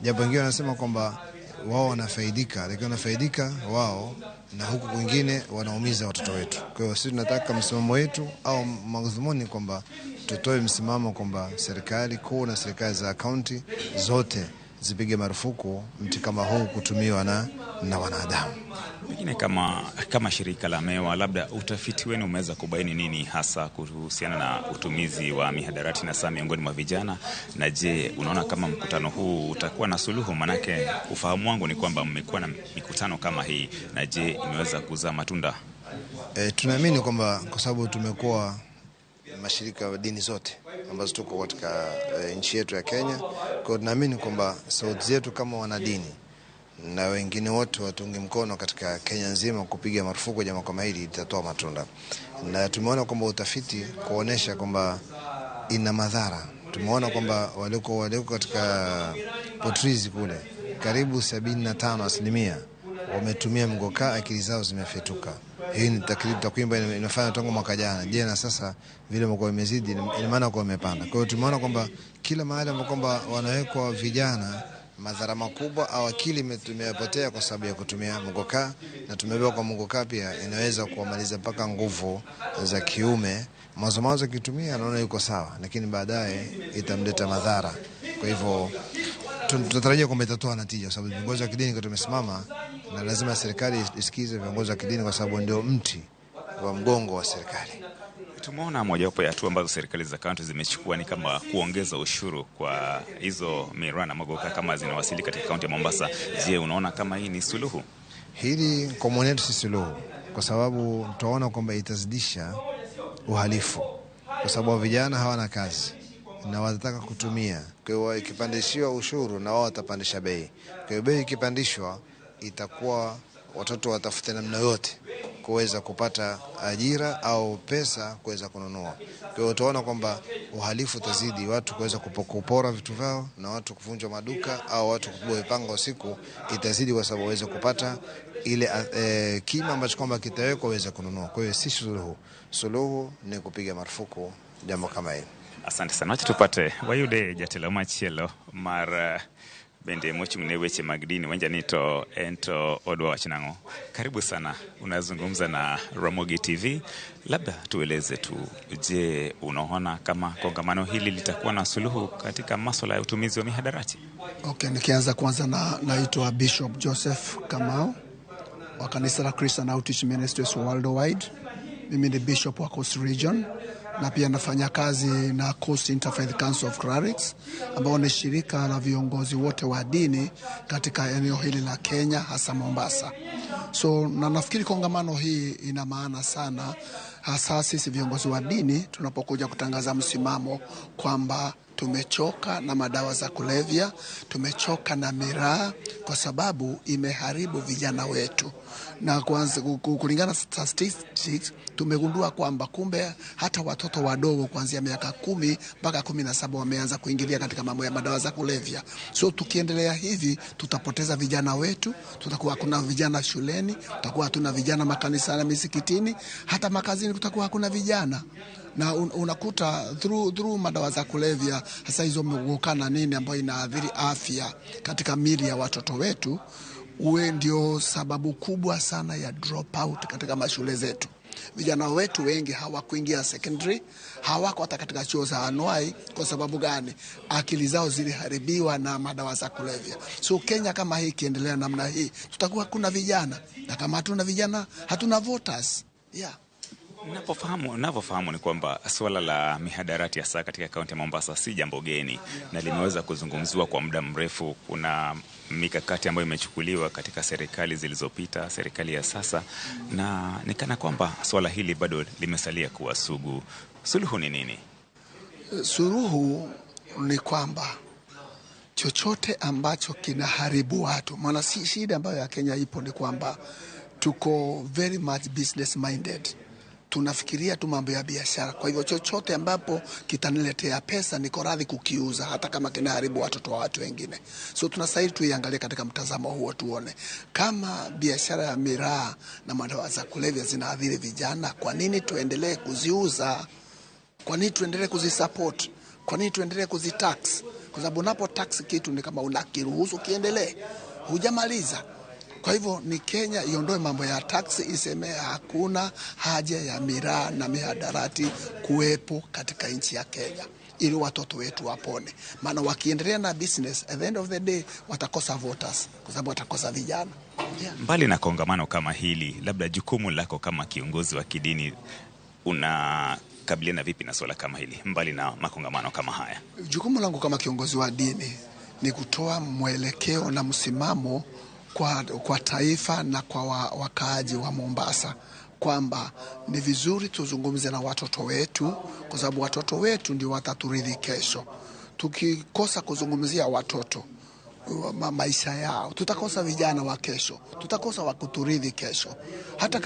Japo wengine wanasema kwamba wao wanafaidika, lakini wanafaidika wao na huku kwingine wanaumiza watoto wetu. Kwa hiyo sisi tunataka msimamo wetu au madhumuni kwamba tutoe msimamo kwamba serikali kuu na serikali za county zote zipige marufuku mti kama huu kutumiwa na wanadamu. Pengine kama shirika la Mewa, labda utafiti wenu umeweza kubaini nini hasa kuhusiana na utumizi wa mihadarati na saa miongoni mwa vijana? Na je, unaona kama mkutano huu utakuwa na suluhu? Manake ufahamu wangu ni kwamba mmekuwa na mikutano kama hii, na je, imeweza kuzaa matunda? Tunaamini kwamba kwa sababu tumekuwa mashirika ya dini zote ambazo tuko katika nchi yetu ya Kenya, kwa hiyo tunaamini kwamba sauti zetu kama wanadini na wengine wote watunge mkono katika Kenya nzima kupiga marufuku jambo kama hili, itatoa matunda. Na tumeona kwamba utafiti kuonesha kwamba ina madhara. Tumeona kwamba walioko katika potrizi kule karibu 75% wametumia mgoka, akili zao zimefetuka. Hii ni takwimu inafanya tangu mwaka jana. Je, na sasa vile mkoa imezidi, ina maana kwa imepanda. Kwa hiyo tumeona kwamba kila mahali ambapo kwamba wanawekwa vijana madhara makubwa au akili imepotea kwa sababu ya kutumia mgoka, na tumeambiwa kwa mgoka pia inaweza kuwamaliza mpaka nguvu za kiume. Mwanzo akitumia anaona yuko sawa, lakini baadaye itamleta madhara. Kwa hivyo tunatarajia kwamba itatoa natija, kwa sababu viongozi wa kidini tumesimama, na lazima serikali isikize viongozi wa kidini, kwa sababu ndio mti wa mgongo wa serikali. Tumeona mojawapo ya hatua ambazo serikali za kaunti zimechukua ni kama kuongeza ushuru kwa hizo miraa na mogoka kama zinawasili katika kaunti ya Mombasa. Je, unaona kama hii ni suluhu? Hili kwa maoni yetu si suluhu, kwa sababu tutaona kwamba itazidisha uhalifu, kwa sababu vijana hawana kazi na watataka kutumia. Kwa hiyo ikipandishiwa ushuru na wao watapandisha bei. Kwa hiyo bei ikipandishwa, itakuwa watoto watafute namna yote kuweza kupata ajira au pesa kuweza kununua. Kwa hiyo utaona kwamba uhalifu utazidi, watu kuweza kupora vitu vyao na watu kuvunjwa maduka au watu kupigwa mipanga usiku itazidi, kwa sababu waweze kupata ile kima ambacho kwamba kitawekwa waweze kununua. Kwa hiyo si suluhu. Suluhu ni kupiga marufuku jambo kama hili. Asante sana. Wacha tupate wayude jatelo machielo mar bende mochung' ne weche mag dini wenja ni to en to odwa wach nang'o. Karibu sana, unazungumza na Ramogi TV. Labda tueleze tu, je, unaona kama kongamano hili litakuwa na suluhu katika masuala ya utumizi wa mihadarati? Okay, nikianza kwanza naitwa Bishop Joseph Kamau wa kanisa la Christian Outreach Ministries Worldwide. Mimi ni bishop wa Coast Region na pia nafanya kazi na Coast Interfaith Council of Clerics ambao ni shirika la viongozi wote wa dini katika eneo hili la Kenya, hasa Mombasa. So na nafikiri kongamano hii ina maana sana, hasa sisi viongozi wa dini tunapokuja kutangaza msimamo kwamba tumechoka na madawa za kulevya, tumechoka na miraa kwa sababu imeharibu vijana wetu. Na kwanza kulingana na statistics tumegundua kwamba kumbe hata watoto wadogo kuanzia miaka 10 mpaka 17 wameanza kuingilia katika mambo ya madawa za kulevya. So tukiendelea hivi tutapoteza vijana wetu, tutakuwa hakuna vijana shuleni, tutakuwa hatuna vijana makanisani na misikitini, hata makazini kutakuwa hakuna vijana. Na unakuta through madawa za kulevya, hasa hizo muguka na nini ambayo inaathiri afya katika miili ya watoto wetu, uwe ndio sababu kubwa sana ya dropout katika mashule zetu. Vijana wetu wengi hawakuingia secondary, hawako hata katika chuo za anuai. Kwa sababu gani? Akili zao ziliharibiwa na madawa za kulevya. So Kenya kama hii ikiendelea namna hii, tutakuwa kuna vijana, na kama hatuna vijana hatuna voters. Yeah. Ninavyofahamu ni kwamba suala la mihadarati hasa katika kaunti ya Mombasa si jambo geni na limeweza kuzungumziwa kwa muda mrefu. Kuna mikakati ambayo imechukuliwa katika serikali zilizopita, serikali ya sasa, na nikana kwamba suala hili bado limesalia kuwa sugu. Suluhu ni nini? Suluhu ni kwamba chochote ambacho kinaharibu watu, maana si shida ambayo ya Kenya ipo ni kwamba tuko very much business minded. Tunafikiria tu mambo ya biashara. Kwa hivyo chochote ambapo kitaniletea pesa niko radhi kukiuza hata kama kinaharibu watoto wa watu wengine. So tunastahili tuiangalie katika mtazamo huo, tuone kama biashara ya miraa na madawa za kulevya zinaathiri vijana, kwa nini tuendelee kuziuza? Kwa nini tuendelee kuzisupport? Kwa nini tuendelee kuzitax? Kwa sababu unapo tax kitu ni kama unakiruhusu kiendelee, hujamaliza. Kwa hivyo ni Kenya iondoe mambo ya tax, iseme hakuna haja ya miraa na mihadarati kuwepo katika nchi ya Kenya ili watoto wetu wapone. Maana wakiendelea na business, at the end of the day watakosa voters kwa sababu watakosa vijana. Yeah. Mbali na kongamano kama hili, labda jukumu lako kama kiongozi wa kidini unakabiliana vipi na swala kama hili mbali na makongamano kama haya? Jukumu langu kama kiongozi wa dini ni kutoa mwelekeo na msimamo kwa taifa na kwa wakaaji wa Mombasa kwamba ni vizuri tuzungumze na watoto wetu, kwa sababu watoto wetu ndio wataturithi kesho. Tukikosa kuzungumzia watoto, maisha yao. Tutakosa vijana wa kesho, tutakosa wa kuturithi kesho. Hata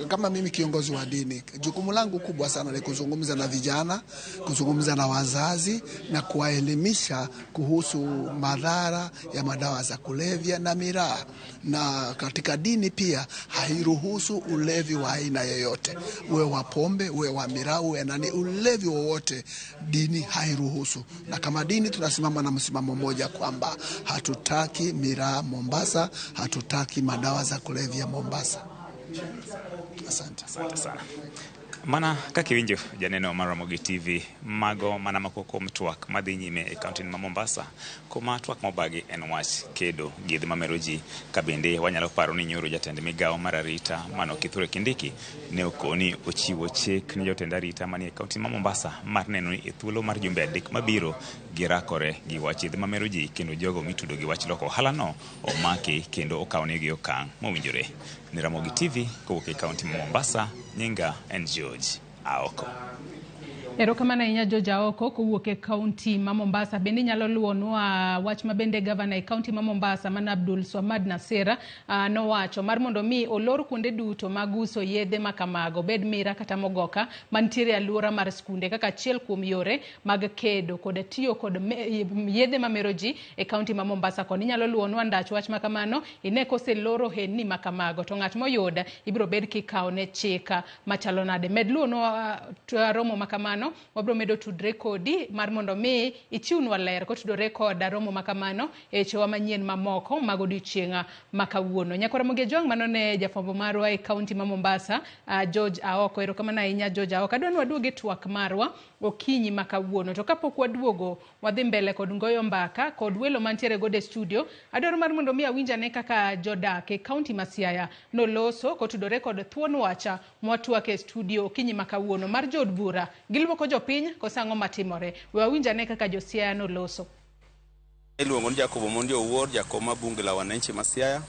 kama mimi kiongozi wa dini, jukumu langu kubwa sana ni kuzungumza na vijana, kuzungumza na wazazi na kuwaelimisha kuhusu madhara ya madawa za kulevya na miraa. Na katika dini pia hairuhusu ulevi wa aina yoyote, uwe wa pombe, uwe wa miraa, uwe nani, ulevi wowote dini hairuhusu. Na kama dini tunasimama na msimamo mmoja kwamba hatutaki miraa Mombasa, hatutaki madawa za kulevya Mombasa. Asante. Asante sana. Mana kaka iwinjo janeno mar Ramogi TV, mago mana moko kuom twak madhi nyime e kaunti ma Mombasa, kuma twak mobagi en wach kedo gi yedhe mamero ji. Ka bende wanyalo paro ni nyoro jatend migawo mar arita mano Kithure Kindiki ne okoni ochiwo chik ni jotend arita manie kaunti ma Mombasa mar neno ni e thuolo mar jumbe 3 mabiro girakore gi wach yedhe mamero ji, kendo jogo mitudo gi wach loko ohala no omaki kendo okawnegi okang' mowinjore. Ni Ramogi TV kowuok e kaunti ma Mombasa, nyinga en George Aoko. Erokamano ahinya George Aoko kowuok e kaunti ma Mombasa. Bende inyalo luwonwa wach ma bende gavana e kaunti ma Mombasa mana Abdul Swamad Nasera nowacho mar mondo mi olor kuonde duto mag uso yedhe ma kamago, bed mira kata mogoka mantiere e alwora mar skunde, kaka achiel kuom yore mag kedo kod tiyo kod yedhe mamero ji e kaunti ma Mombasa. Koni inyalo luwonwa ndach wach ma kamano, ine koseloro ohendni ma kamago to ng'at moyud ibiro bed kikawone chik machalo nade. Med luwonwa romo ma kamano, wabiro medo tudre kodi mar mondo mi ichiwnwa ler kotudore kod romo ma kamano e wechewa manyien mamoko mag odiochieng' ma kawuono. Nyakwar Ramogi Ojwang', mano ne jafwambo marwa e kaunti ma Mombasa, George Aoko. Erokamano ahinya George Aoko. Adwa ni waduog e twak marwa okinyi ma kawuono, to kapok waduogo wadhi mbele kod goyo mbaka kod welo mantiere godo e studio. Adwaro mar mondo mi awinj ane kaka jodak e kaunti ma Siaya noloso kotudore kod thuon wacha mwatwak e studio okinyi ma kawuono mar jood bura. Giluoko jopiny koso ang'o matimore? We wawinj ane kaka jo Siaya noloso. Iluongo ni Jacobo Mondi Owuor, jakom mar bunge la wananchi ma Siaya.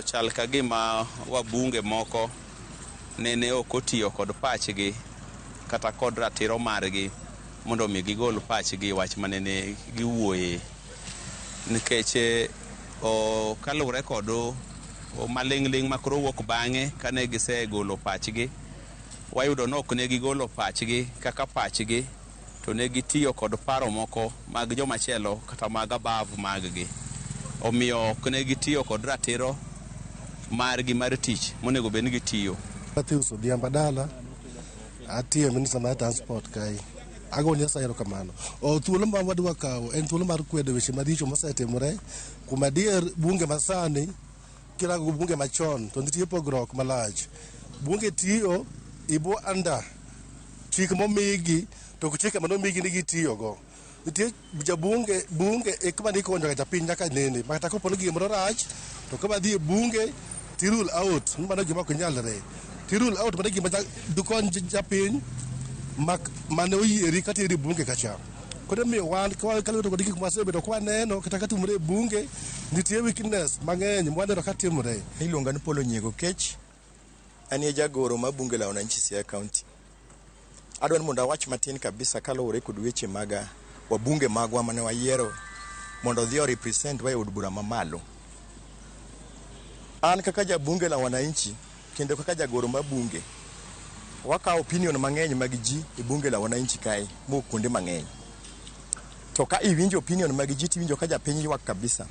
Chal ka gima wabunge moko nene ok otiyo kod pachgi kata kod ratiro margi mondo mi gigol pachgi wach manene giwuoye, nikech kaluwore kod maling'ling' ma koro wuok bang'e kane gisegolo pachgi, wayudo ni ok ne gigolo pachgi kaka pachgi, to ne gitiyo kod paro moko mag jomachielo kata mag abav mag-gi. Omiyo ok ne gitiyo kod ratiro margi mar tich monego bed ni gitiyo. Matthews Odhiambo dala, atiyo e minister mar transport kae. Ago Nyasaye erokamano. Thuolo ma wadwa kawo en thuolo mar kwedo weche maricho mosetimore. Kuom adier bunge masani kirango bunge machon to nitie pogruok malach. Bunge tiyo ibo under chik momigi to ok chike manomigi ni gitiyogo. Nitie jabunge, bunge e kuma nikonyo ga japiny nyaka nene. Makata kopo ni gimoro rach to ka wadhi e bunge ti rule out ni mano gima ok nyalre. Ti rule out mano gima dukony japiny mane oyieri kata eri bunge kacha. Koro miyo wan kaluwore kod gik mwasebedo kwaneno kata katimore e bunge, nitie weakness mang'eny mwaneno katimore. Iluonga ni Paul Onyiego Kech, an e jagoro mar bunge la wananchi Siaya County. Adwa ni mondo awach matin kabisa kaluwore kod weche mag wabunge magwa mane wayiero mondo odhi o represent wa e od bura mamalo. An kaka jabunge la wananchi kendo kaka jagoro mar bunge, wakawo opinion mang'eny mag ji e bunge la wananchi kae mowuok kuonde mang'eny. To ka iwinjo opinion mag ji tiwinjo ka japiny ywak kabisa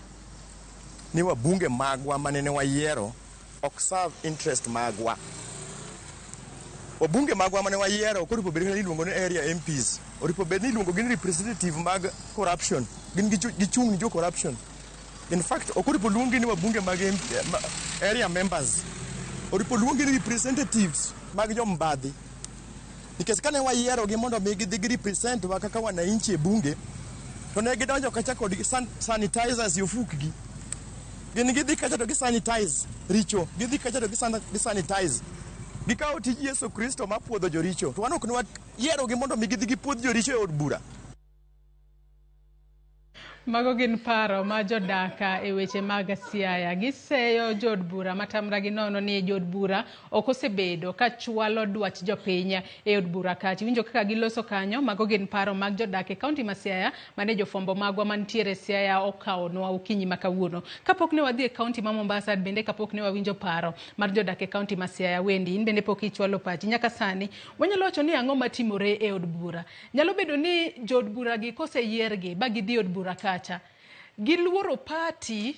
ni wabunge magwa manene wayiero ok serve interest magwa. Wabunge magwa mane wayiero ok oripo bed ni iluongo ni area MPs, oripo bed ni iluongo gi ni representative mag corruption, gin gichung' ni jo corruption. In fact, ok oripo luongi ni wabunge mag area members, oripo luongi ni representatives mag jombadhi. Nikech kane wayiero gi mondo mi gidhi gi represent wa kaka wananchi e bunge, to ne gidonjo kacha kod sanitizers e ofukgi. Gin gidhi kacha to gi sanitize richo, gidhi kacha to gi sanitize. Gikawo tij Yesu Kristo mar puodho joricho, to wan ok ne wayiero gi mondo mi gidhi gipuodh joricho e od bura. Mago gin paro ma jodaka e weche mag Siaya. Giseyo jood bura matamra gi nono ni jood bura ok osebedo ka chwalo dwach jopiny e od bura kacha. Iwinjo kaka giloso kanyo, mago gin paro mag jodak e kaunti ma Siaya mane jofwambo magwa mantiere Siaya okawonwa okinyi ma kawuono. Kapok ne wadhi e kaunti ma Mombasa bende kapok ne wawinjo paro mar jodak e kaunti ma Siaya, Wendi, in bende pok ichwalo pachi. Nyaka sani wanyalo wacho ni ang'o matimore e od bura? Nyalo bedo ni jood bura gi koseyiergi ba gidhi e od bura kacha, giluoro party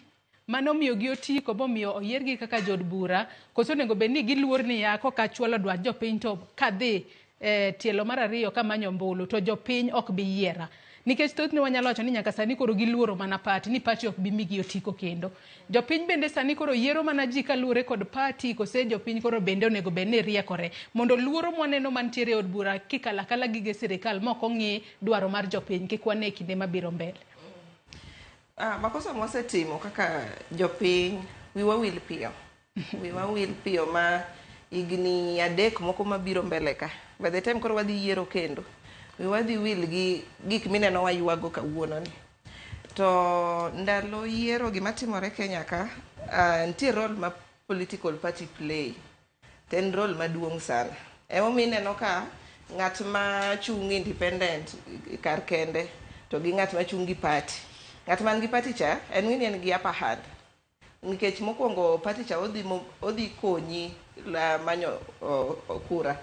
manomiyogi otiko momiyo oyiergi kaka jood bura, koso onego bed ni giluor niya koka chwalo dwach jopiny to kadhi tielo mar ariyo kamanyo ombulu to jopiny ok bi yiera. Nikech thothne wanyalo wacho ni nyaka sani koro giluoro mana party, ni party ok bi migi otiko kendo. Jopiny bende sani koro yiero mana ji kaluwore kod party, kose jopiny koro bende onego bed ni riekore mondo luoro mwaneno mantiere e od bura kikalo akala gige sirikal mok ong'i dwaro mar jopiny kik wane e kinde mabiro mbele. Makosa mwasetimo kaka jopiny, wiwa wil piyo. Wiwa wil piyo ma higni 3 moko mabiro mbele ka. By the time koro wadhi yiero kendo, wiwa dhi wil gi gik mineno waywago kawuono ni. To ndalo yiero gima timore Kenya ka, nitie role ma political party play. To en role maduong' sana. Emomiyo ineno ka ng'at ma chung' independent kar kende to gi ng'at ma chung' gi party. Ng'at man gi party cha, en ng'e ni en gi upper hand. Nikech mokwongo party cha odhi konyi manyo kura.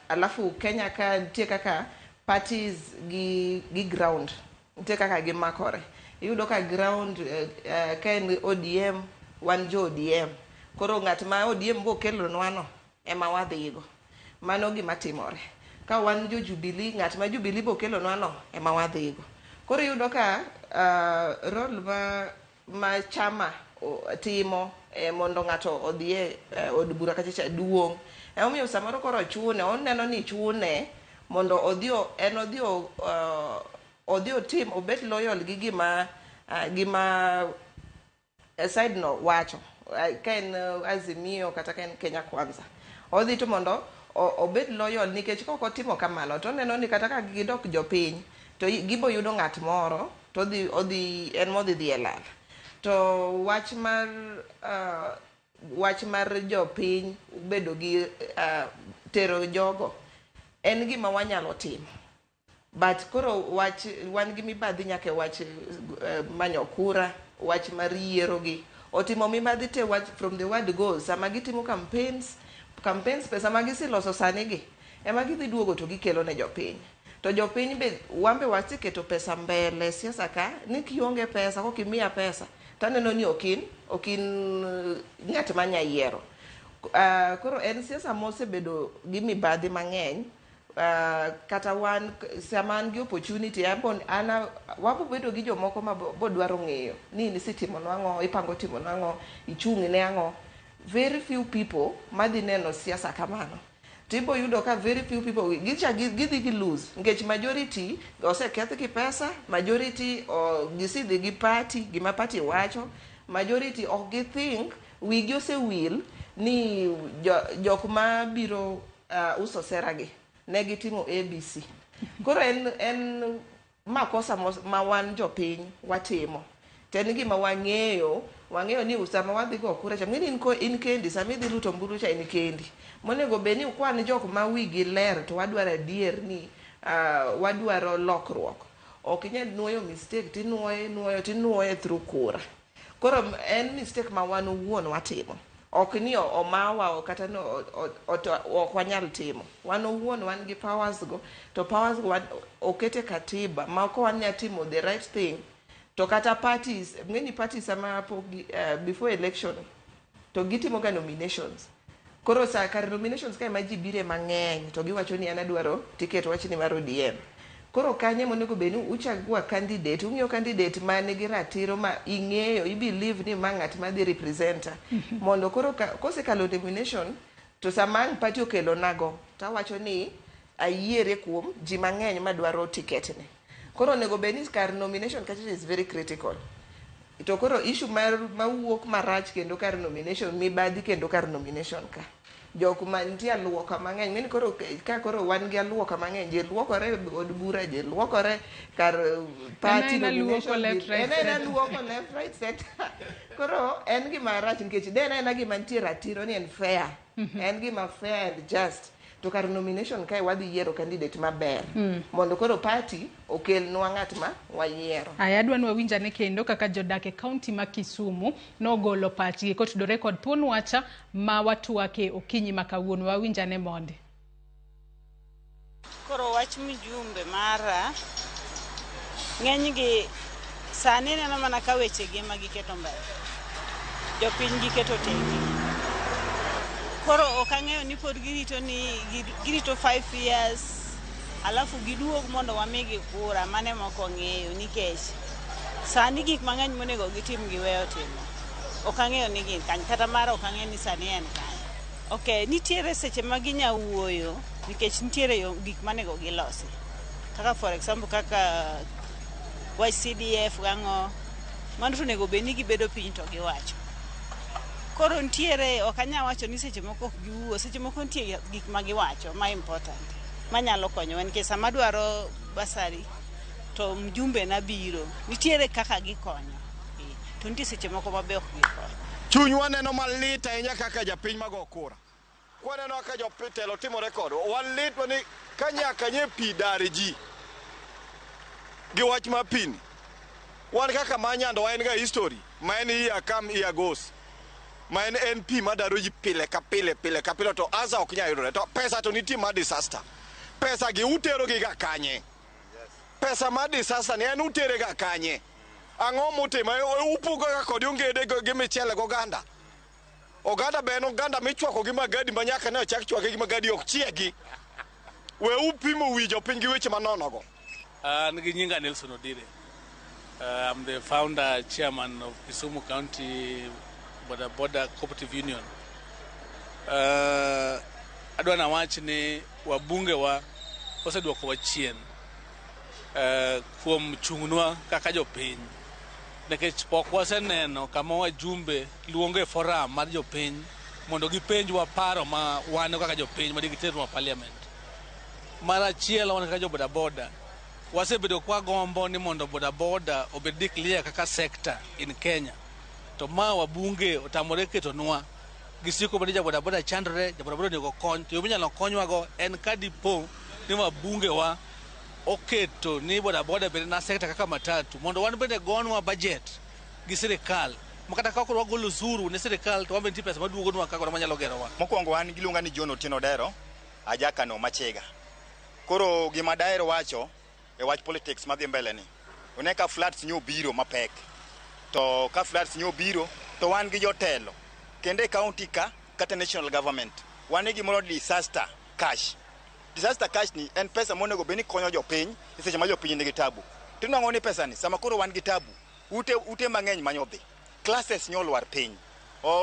Alafu Kenya ka nitie kaka parties gi ground. Nitie kaka gimakore. Iyudo ka ground ka en ODM, wan jo ODM. Koro ng'at ma ODM bo kelonwa no ema wadhigo. Mano gima timore. Ka wan jo Jubilee, ng'at ma Jubilee bo kelonwa no ema wadhigo. Koro iyudo ka role ma chama timo mondo ng'ato odhi e od bura kacha cha duong'. Emomiyo samoro koro chune, oneno ni chune mondo odhi en odhi otim, obed loyal gi gima side no wacho. Ka en Azimio kata ka en Kenya Kwanza. Odhi to mondo obed loyal nikech kok otimo kamano to oneno ni kata ka gidok jopiny to gibo yudo ng'at moro to odhi en modhi dhi e lal. To wach mar jopiny bedo gi tero jogo en gima wanyalo timo. But koro wach wan gi mibadhi nyaka e wach manyo kura, wach mar yiero gi. Otimo mibadhi te wach from the word go. Sama gitimo campaigns pesa ma giseloso sani gi ema gidhi duogo to gikelo ne jopiny. To jopiny be wambe waseketo pesa mbele siasa ka ni kionge pesa kok imiya pesa to aneno ni ok in ng'at manya yiero. Koro en siasa mosebedo gi mibadhi mang'eny. Kata wan sama an gi opportunity wabo bedo gi jomoko ma bodwaro ng'eyo ni nisetimo nang'o, ipango timo nang'o, ichung' ne ang'o. Very few people madhi neno siasa kamano. Tibo yudo ka very few people gidhi gi lose nikech majority oseketh gi pesa, majority gisidhi gi party, gima party wacho, majority ok gi think, wigi osewil ni jok ma biro uso sera gi ne gitimo ABC. Koro en makosa ma wan jopiny watimo. To en gima wang'eyo ni sama wadhi go kura cha, ng'eni in kendi, sama idhi luto ombulu cha in kendi. Monego bed ni ukwan jok ma wigi ler to wadwaro adier ni wadwaro lokruok. Ok inyal nuoyo mistake tinuoye tinuoye through kura. Koro en mistake ma wan owuon watimo. Ok ni omawa kata ni ok wanyal timo. Wan owuon wan gi powers go, to powers go okete katiba ma ok wanyal timo the right thing. To kata parties, many parties sama pok before election to gitimo ga nominations. Koro sa kar nominations ka ema ji bire mang'eny to giwacho ni an adwaro ticket wach ni mar ODM. Koro kanye monego bed ni uchagua candidate, ung'iyo candidate ma nigi ratiro ma ing'eyo, i believe ni ma ng'at ma dhi representer. Mondo koro kosekalo nomination to sama ang' party okelo nago tawacho ni ayiere kuom ji mang'eny madwaro ticket ni. Koro onego bed ni kar nomination kacha is very critical. To koro issue mar mawuok marach kendo kar nomination, mibadhi kendo kar nomination ka. Jok ma nitie aluoka mang'eny. Ng'eni koro ka koro wan gi aluoka mang'eny, ji luokore e od bura, ji luokore kar party En aena luoko nomination, left, right, en aena center. luoko left, right, center. Koro en gima rach nikech de en aena gima nitie ratiro ni en fair. En gima fair and just. To kar nomination kae wadhi yiero candidate maber. Mondo koro party okelnwa ng'at ma wayiero. Aya, adwa ni wawinj ane kendo kaka jodak e kaunti ma Kisumu nogolo pachgi kotudore kod thuon wach ma watwake okinyi ma kawuono. Wawinj ane mondi. Koro wach mjumbe mara ng'enygi sani neno mana ka wechegi ema giketo mbele, jopiny giketo tenge. Koro ok ang'eyo ni pod girito ni girito 5 years alafu giduog mondo wamigi kura, mano ema ok wang'eyo nikech sani gik mang'eny monego gitim giweyo timo. Ok ang'eyo ni gin kanye, kata mara ok ang'eyo ni sani en kanye. Ok, nitiere seche ma ginya wuoyo nikech nitiere yo gik manego gilosi. Kaka for example kaka wach CDF gang'o, mano to onego bed ni gibedo piny to giwacho. Koro nitiere, ok anyal wacho ni seche moko ok giwuo, seche moko nitie gik ma giwacho ma important manyalo konyowa nikech sama adwaro basari to mjumbe na biro, nitiere kaka gikonyo. To nitie seche moko ma be ok gikonyo. Chunywa neno malit ahinya kaka japiny mago kura. Kwaneno kaka jotelo timore kodwa, walitwa ni ka nyaka nye pi dar ji gi wach mar pi ni. Wan kaka ma Nyando en ga history ma en year come year goes. Ma en pi madaro ji pile ka pile pile ka pile to answer ok nyal yudore. To pesa to nitie mar disaster. Pesa gi utero gi ga kanye? Pesa mar disaster ni en utere ga kanye? Ang'o mutimo? Upuko ga kod ongede gi michele goganda. Oganda be en oganda michwako gi magadi ma nyaka ne ochak chwake gi magadi ok chiegi. We upimo wi jopiny gi weche manono go. An gi nyinga Nelson Odire. I'm the founder, chairman of Kisumu County Boda Boda Cooperative Union. Adwa nawach ni wabunge wa oseduokowa chien kuom chung'nwa kaka jopiny nikech pok waseneno kama wajumbe luongo e forum mar jopiny mondo gipenjwa paro ma wan kaka jopiny ma digiternwa parliament. Mar achiel wan kaka jo boda boda wasebedo kwa gombo ni mondo boda boda obed declare kaka sector in Kenya to ma wabunge otamore ketonwa gisiko ni ja boda boda chandore, ja boda boda onego kony to yo minyalo konywago en ka dipo ni wabunge wa oketo ni boda boda bed na sector kaka matatu mondo wan bende gonwa budget gi sirikal ma kata ka koro wagolo osuru ne sirikal to wan bende nitie pesa maduogonwa kaka manyalo gerowa. Mokwongo an giluonga ni John Otieno Odero, ajakano Machega. Koro gima daher wacho e wach politics madhi mbele ni, one ka floods nyo biro mapek. To ka floods nyo biro, to wan gi jotelo. Kendo e county ka, kata national government, wan gi gimoro disaster cash. Disaster cash ni en pesa monego bed ni konyo jopiny e seche ma jopiny nigi tabu. Tinwang'o ni pesa ni, sama koro wan gi tabu, ute mang'eny manyo dhi. Classes nyolwar piny.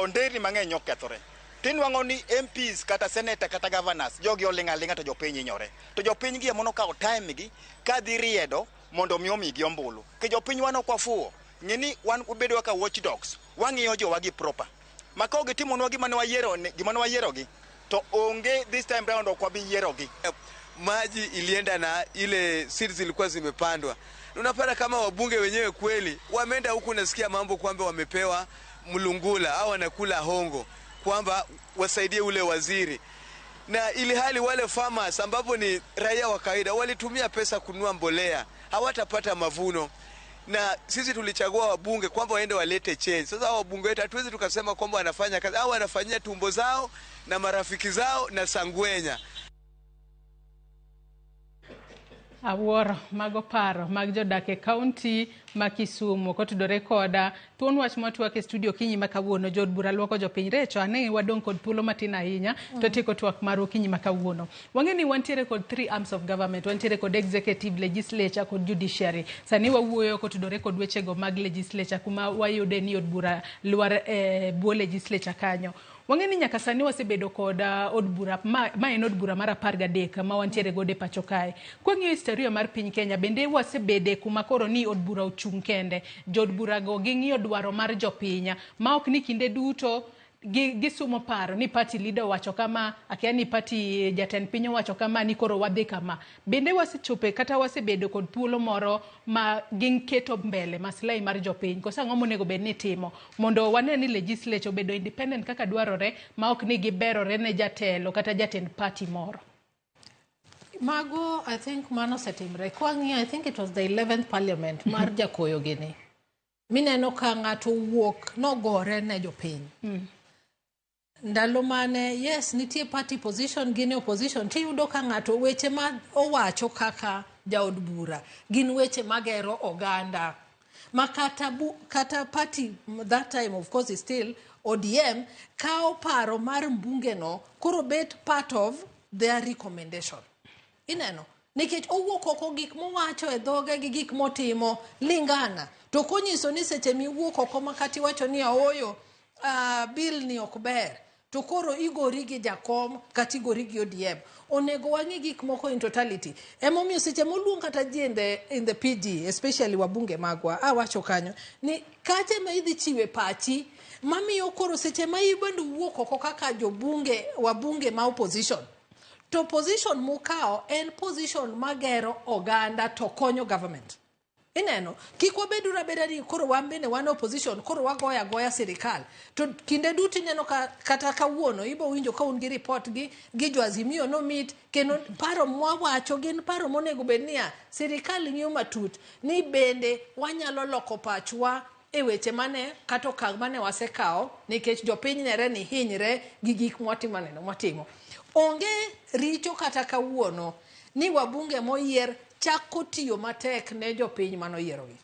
Nderni mang'eny nyokethore. Tinwang'o ni MPs kata senator kata governors jogi oling' aling'a to jopiny hinyore. To jopiny gi ema nokawo time gi kadhi riedo mondo mi omigi ombulu. Ke jopiny wan ok wafuwo. Ng'e ni wan wabedo kaka watchdogs. Wang'iyo jowa gi proper. Ma ka ok gitimonwa gima ne wayiero gima ne wayierogi to onge this time round ok wabi yierogi. Maji ilienda na ile seeds zilikuwa zimepandwa. Unapata kama wabunge wenyewe kweli wameenda huku, nasikia mambo kwamba wamepewa mlungula au wanakula hongo kwamba wasaidie ule waziri, na ili hali wale farmers ambapo ni raia wa kawaida walitumia pesa kununua mbolea hawatapata mavuno na sisi tulichagua wabunge kwamba waende walete change. Sasa hao wabunge wetu hatuwezi tukasema kwamba wanafanya kazi au wanafanyia tumbo zao na marafiki zao na sangwenya. Awuoro mago paro mag jodak e kaunti ma Kisumu kotudore koda thuon wach mwatwak e studio okinyi ma kawuono. Jood bura luoko jopiny recho ane wadong' kod thuolo matin ahinya to tieko twak marwa okinyi ma kawuono. Wang'e ni wantiere kod three arms of government, wantiere kod executive, legislature kod judiciary. Sani wawuoyo kotudore kod wechego mag legislature kuma wayude ni od bura lwar e bwo legislature kanyo. Wang'e ni nyaka sani wasebedo kod od bura ma en od bura mar 13 ma wantiere godo e pacho kae. Kwang'iyo historia mar piny Kenya bende wasebede kuma koro ni od bura ochung' kende. Jood bura go ging'iyo dwaro mar jopiny ma ok ni kinde duto Gisumo paro ni party leader owacho kama, akia ni party jatend piny owacho kama, ni koro wadhi kama. Bende wasechope kata wasebedo kod thuolo moro ma giketo mbele maslahi mar jopiny, koso ang'o monego bed ni itimo mondo wane ni legislature obedo independent kaka dwarore, ma ok ni giberore ne jatelo kata jatend party moro? Mago, I think mano osetimre. Kwang'iyo, I think it was the 11th parliament mar Jakoyo gini. Mineno ka ng'ato wuok nogore ne jopiny. Ndalo mane, yes, nitie party position gin e opposition, tiyudo ka ng'ato weche ma owacho kaka jaod bura gin weche magero oganda. Ma kata party that time, of course, is still ODM, kawo paro mar mbunge no koro bet part of their recommendation. Ineno nikech owuok oko, gik mowacho e dhoge gi gik motimo lingana, to konyiso ni seche miwuok oko ma kata iwacho ni ooyo, bill ni ok ber, to koro igori gi jakom kata igori gi ODM. Onego wang'i gik moko in totality. Emomiyo seche moluong kata ji in the PG, especially wabunge magwa, awacho kanyo ni kache ma idhi chiwe pachi mamiyo koro seche ma ibende wuok oko kaka jobunge, wabunge ma opposition, to position mukawo en position magero oganda to konyo government. Ineno, kik wabeduru abeda ni koro wan bende wan opposition, koro wagoyo agoya sirikal. To kinde duto ineno ka, kata kawuono ibo winjo ka un gi report gi jo Azimio no meet, kendo paro mwawacho gin paro monego bed niya sirikal ng'iyo matut ni bende wanyalo loko pachwa e weche mane kata okang' mane wasekawo, nikech jopiny nere ni hinyre gi gik mwatimo neno mwatimo. Onge richo kata kawuono ni wabunge moyier chako tiyo matek ne jopiny manoyierogi.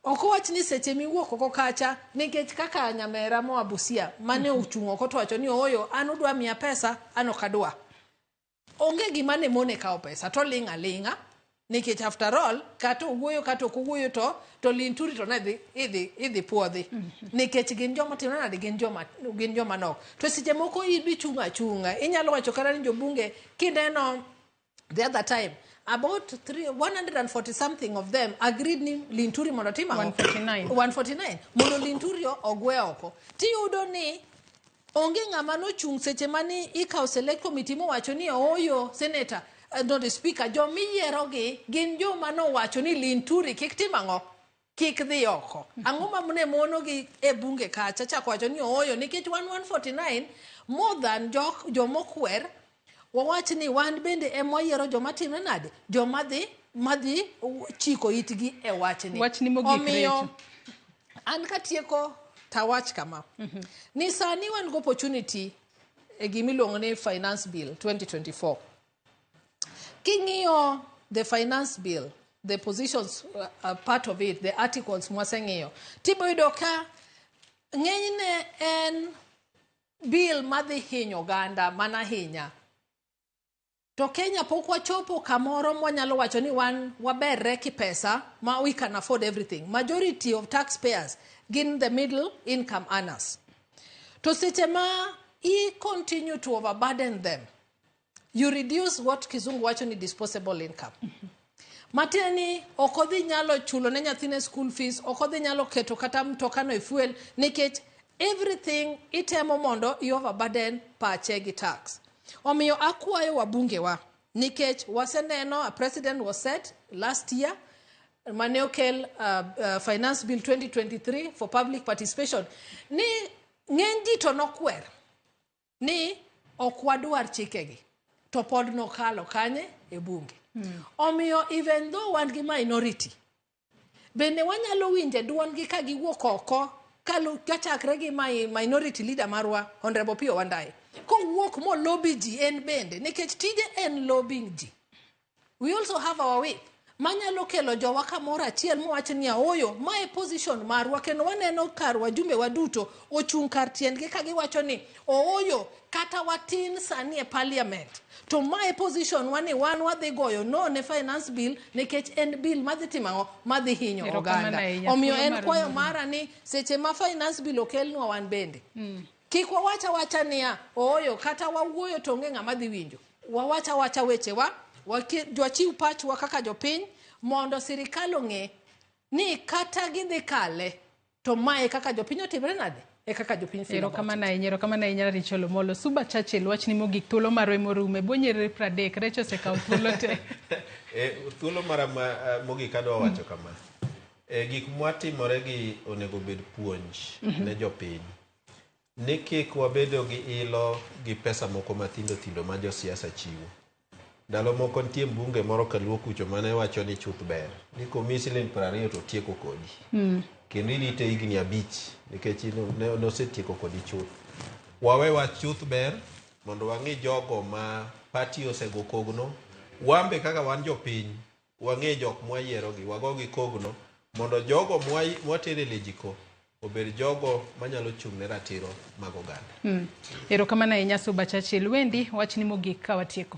Ok owach ni seche miwuok oko kacha, nikech kaka nyamera moa Busia mane ochung' oko to wacho ni ooyo, an udwa miya pesa, an ok adwa. Onge gima ne mone kawo pesa to ling' aling'a, nikech after all, kata owuoyo kata ok owuoyo, to Linturi to ne dhi idhi puodhi, nikech gin joma timo nade, gin joma nok. To seche moko idhi chung' achung'a, inyalo wacho kata ni jobunge kineno the other time about 140 something of them agreed ni Linturi mondo otim ang'o? 149. 149 mondo Linturi ogwe oko. Tiyudo ni onge ng'ama nochung' seche mane ikawo select committee mowacho ni ooyo, senator, no, the speaker, jomiyierogi gin joma nowacho ni Linturi kik tim ang'o, kik dhi oko. Ang'o ma ne monogi e bunge kacha chako wacho ni ooyo, nikech wan 149 more than jok jomokwer, wawach ni wan bende ema wayiero joma timre nade, joma dhi madhi chiko itgi e wachni. Wachni mogik, Omiyo Rachel. an katieko tawach kama ni sani wan gi opportunity e gimiluongo ni finance bill 2024. King'iyo the finance bill, the positions, part of it, the articles mwaseng'iyo, tiboyudo ka ng'enyne en bill madhi hinyo oganda mana hinya. To Kenya pok wachopo kamoro mwanyalo wacho ni wan waberre kipesa ma we can afford everything. Majority of taxpayers gin the middle income earners. To seche ma i continue to overburden them, you reduce what kizungu wacho ni disposable income. Matiende ni ok odhi nyalo chulo ne nyathine school fees, ok odhi nyalo keto kata mtokano e fuel, nikech everything itemo mondo i overburden pache gi tax. Omiyo akwayo wabungewa, nikech waseneno a precedent was set last year mane okel finance bill 2023 for public participation, ni ng'eny ji to nokwer ni ok wadwar chikegi, to pod nokalo kanye e bunge. Omiyo even though wan gi minority, bende wanyalo winje duondgi ka giwuok oko kachakre gi minority leader marwa, Honorable Opiyo Wandayi, kowuok molobby ji en bende, nikech tije en lobbying ji. We also have our whip manyalo kelo jowa kamoro achiel mowach ni ooyo, mae position marwa, kendo waneno kar wajumbe waduto ochung' kar tiendgi ka giwacho ni ooyo, kata watin sani e parliament, to mae position wa ni wan wadhi goyo no ne finance bill, nikech en bill madhi timo ang'o, madhi hinyo Erokamano oganda. ahinya. Omiyo Thuolo en mar kwayo mara ni seche ma finance bill okelnwa, wan bende kik wawach awacha niya ooyo, kata wawuoyo to onge ng'ama dhi winjo. Wawach awacha wechewa, wachiw pachwa kaka jopiny mondo sirikal ong'e ni kata gidhi kale. To mae kaka jopiny otimre nade? E kaka jopiny feel about it. Erokamano ahinya, erokamano ahinya Rachel Omolo. Suba Churchill, wachni mogik thuolo marwa emorume. Bwo nyiriri 30, Rach osekawo thuolo te. E, thuolo mara ma, mogik adwa wacho kama. E, gik mwatimore gi onego bed puonj ne jopiny. Ni kik wabedo gi ilo gi pesa moko mathindo thindo ma josiasa chiwo. Ndalo moko nitie mbunge moro kaluo kucho mane wacho ni chuth ber. Ni komiyi siling 20 to otieko kodi. Kendo irite higni 5 nikech nosetieko kodi chuth. Wawe wach chuth ber mondo wang'i jogo ma party osego kogno. Wambe kaka wan jopiny, wang'e jok mwayierogi, wagogi kogno mondo jogo mwatero e lejiko obed jogo manyalo chung' ne ratiro mag oganda. Erokamano ahinya Suba Churchill. Wendi, wachni mogik ka watieko.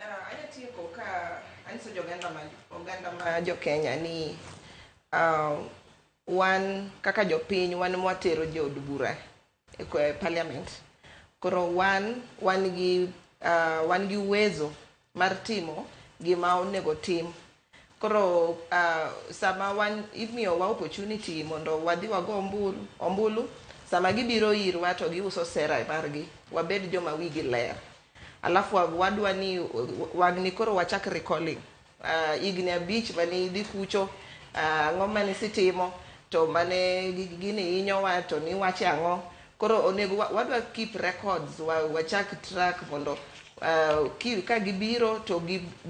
Anya tieko ka anyiso joganda ma oganda ma jo Kenya ni wan kaka jopiny wan mwatero jood bura e parliament. Koro wan wan gi uwezo mar timo gima onego tim. Koro sama wan imiyowa opportunity mondo wadhi wago ombulu, sama gibiro irwa to giuso sera margi, wabed joma wigi ler. Alafu wadwa ni wang'ni koro wachak recalling. Higni 5 mane idhi kucho, ang'o mane isitimo, to mane gini hinyowa to niwache ang'o. Koro onego wadwa keep records, wachak track mondo ka gibiro to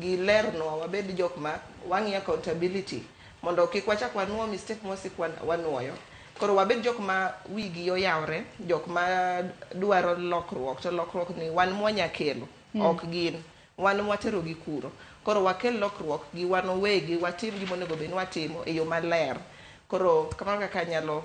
gilernwa, wabed jok ma wang'iyo accountability mondo kik wachak wanuo mistake mosik wanuoyo. Koro wabed jok ma wigi oyawre, jok ma dwaro lokruok, to lokruok ni wan mwanya kelo, ok gin. Wan mwatero gi kuro. Koro wakel lokruok gi wan owegi, watim gima onego bed ni watimo e yo maler. Koro kamano kaka anyalo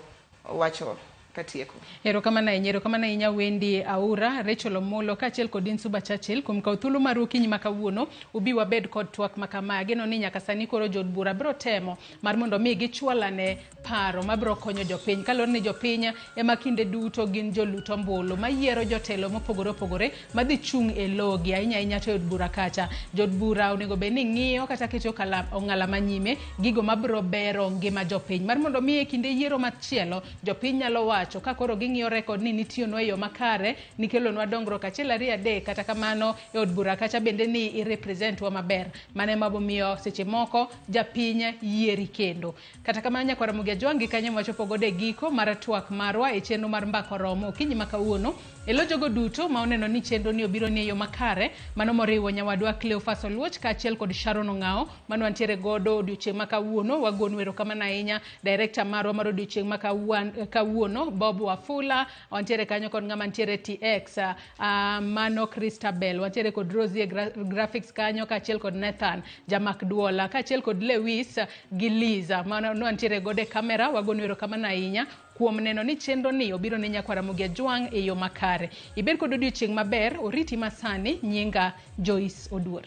wacho katieko. Erokamano ahinya, erokamano ahinya Wendi Aura, Rachel Omolo kaachiel kod Suba Churchill kuom kawo thuolo maru okinyi ma kawuono ubi wabed kod twak ma kama. Ageno ni nyaka sani koro jood bura biro temo mar mondo mi gichwalane paro mabiro konyo jopiny. Kaluwore ni jopiny ema kinde duto gin jolut ombulu mayiero jotelo mopogore opogore madhi chung' e logi ahinya ahinya to e od bura kacha. Jood bura onego bed ni ng'iyo kata keto ong'ala manyime gigo mabiro bero ngima jopiny mar mondo mi e kinde yiero machielo jopiny nyalo wacho ka koro ging'iyo rekod ni nitiyonwa e yo makare, nikelonwa dongruok 1 2 3, kata kamano e od bura kacha bende ni irepresentwa maber. Mano ema omiyo seche moko japiny yieri kendo. Kata kamano nyakwar Ramogi Ajwang' gi kanyo wachopo godo e giko mar twak marwa e chenro mar Mbaka Oromo okinyi ma kawuono. Elo jogo duto ma oneno ni chenro ni obiro ni e yo makare, mano moriwo nyawadwa Cleophas Oluoch kaachiel kod Sharon Ong'ao mano wantiere godo odiochieng' ma kawuono. Wagonu erokamano ahinya director marwa mar odiochieng' ma kawuono Bob Wafula, wantiere kanyo kod ng'ama ntiere TX, mano Christabel, wantiere kod Rosie graphics kanyo kaachiel kod Nathan Jamak Duola kaachiel kod Lewis gi Liza mano wantiere godo e kamera. Wagonu erokamano ahinya kuom neno ni chenro ni obiro ne nyakwar Ramogi Ajwang' e yo makare. Ibed kod odiochieng' maber, oriti masani, nyinga Joyce Oduor.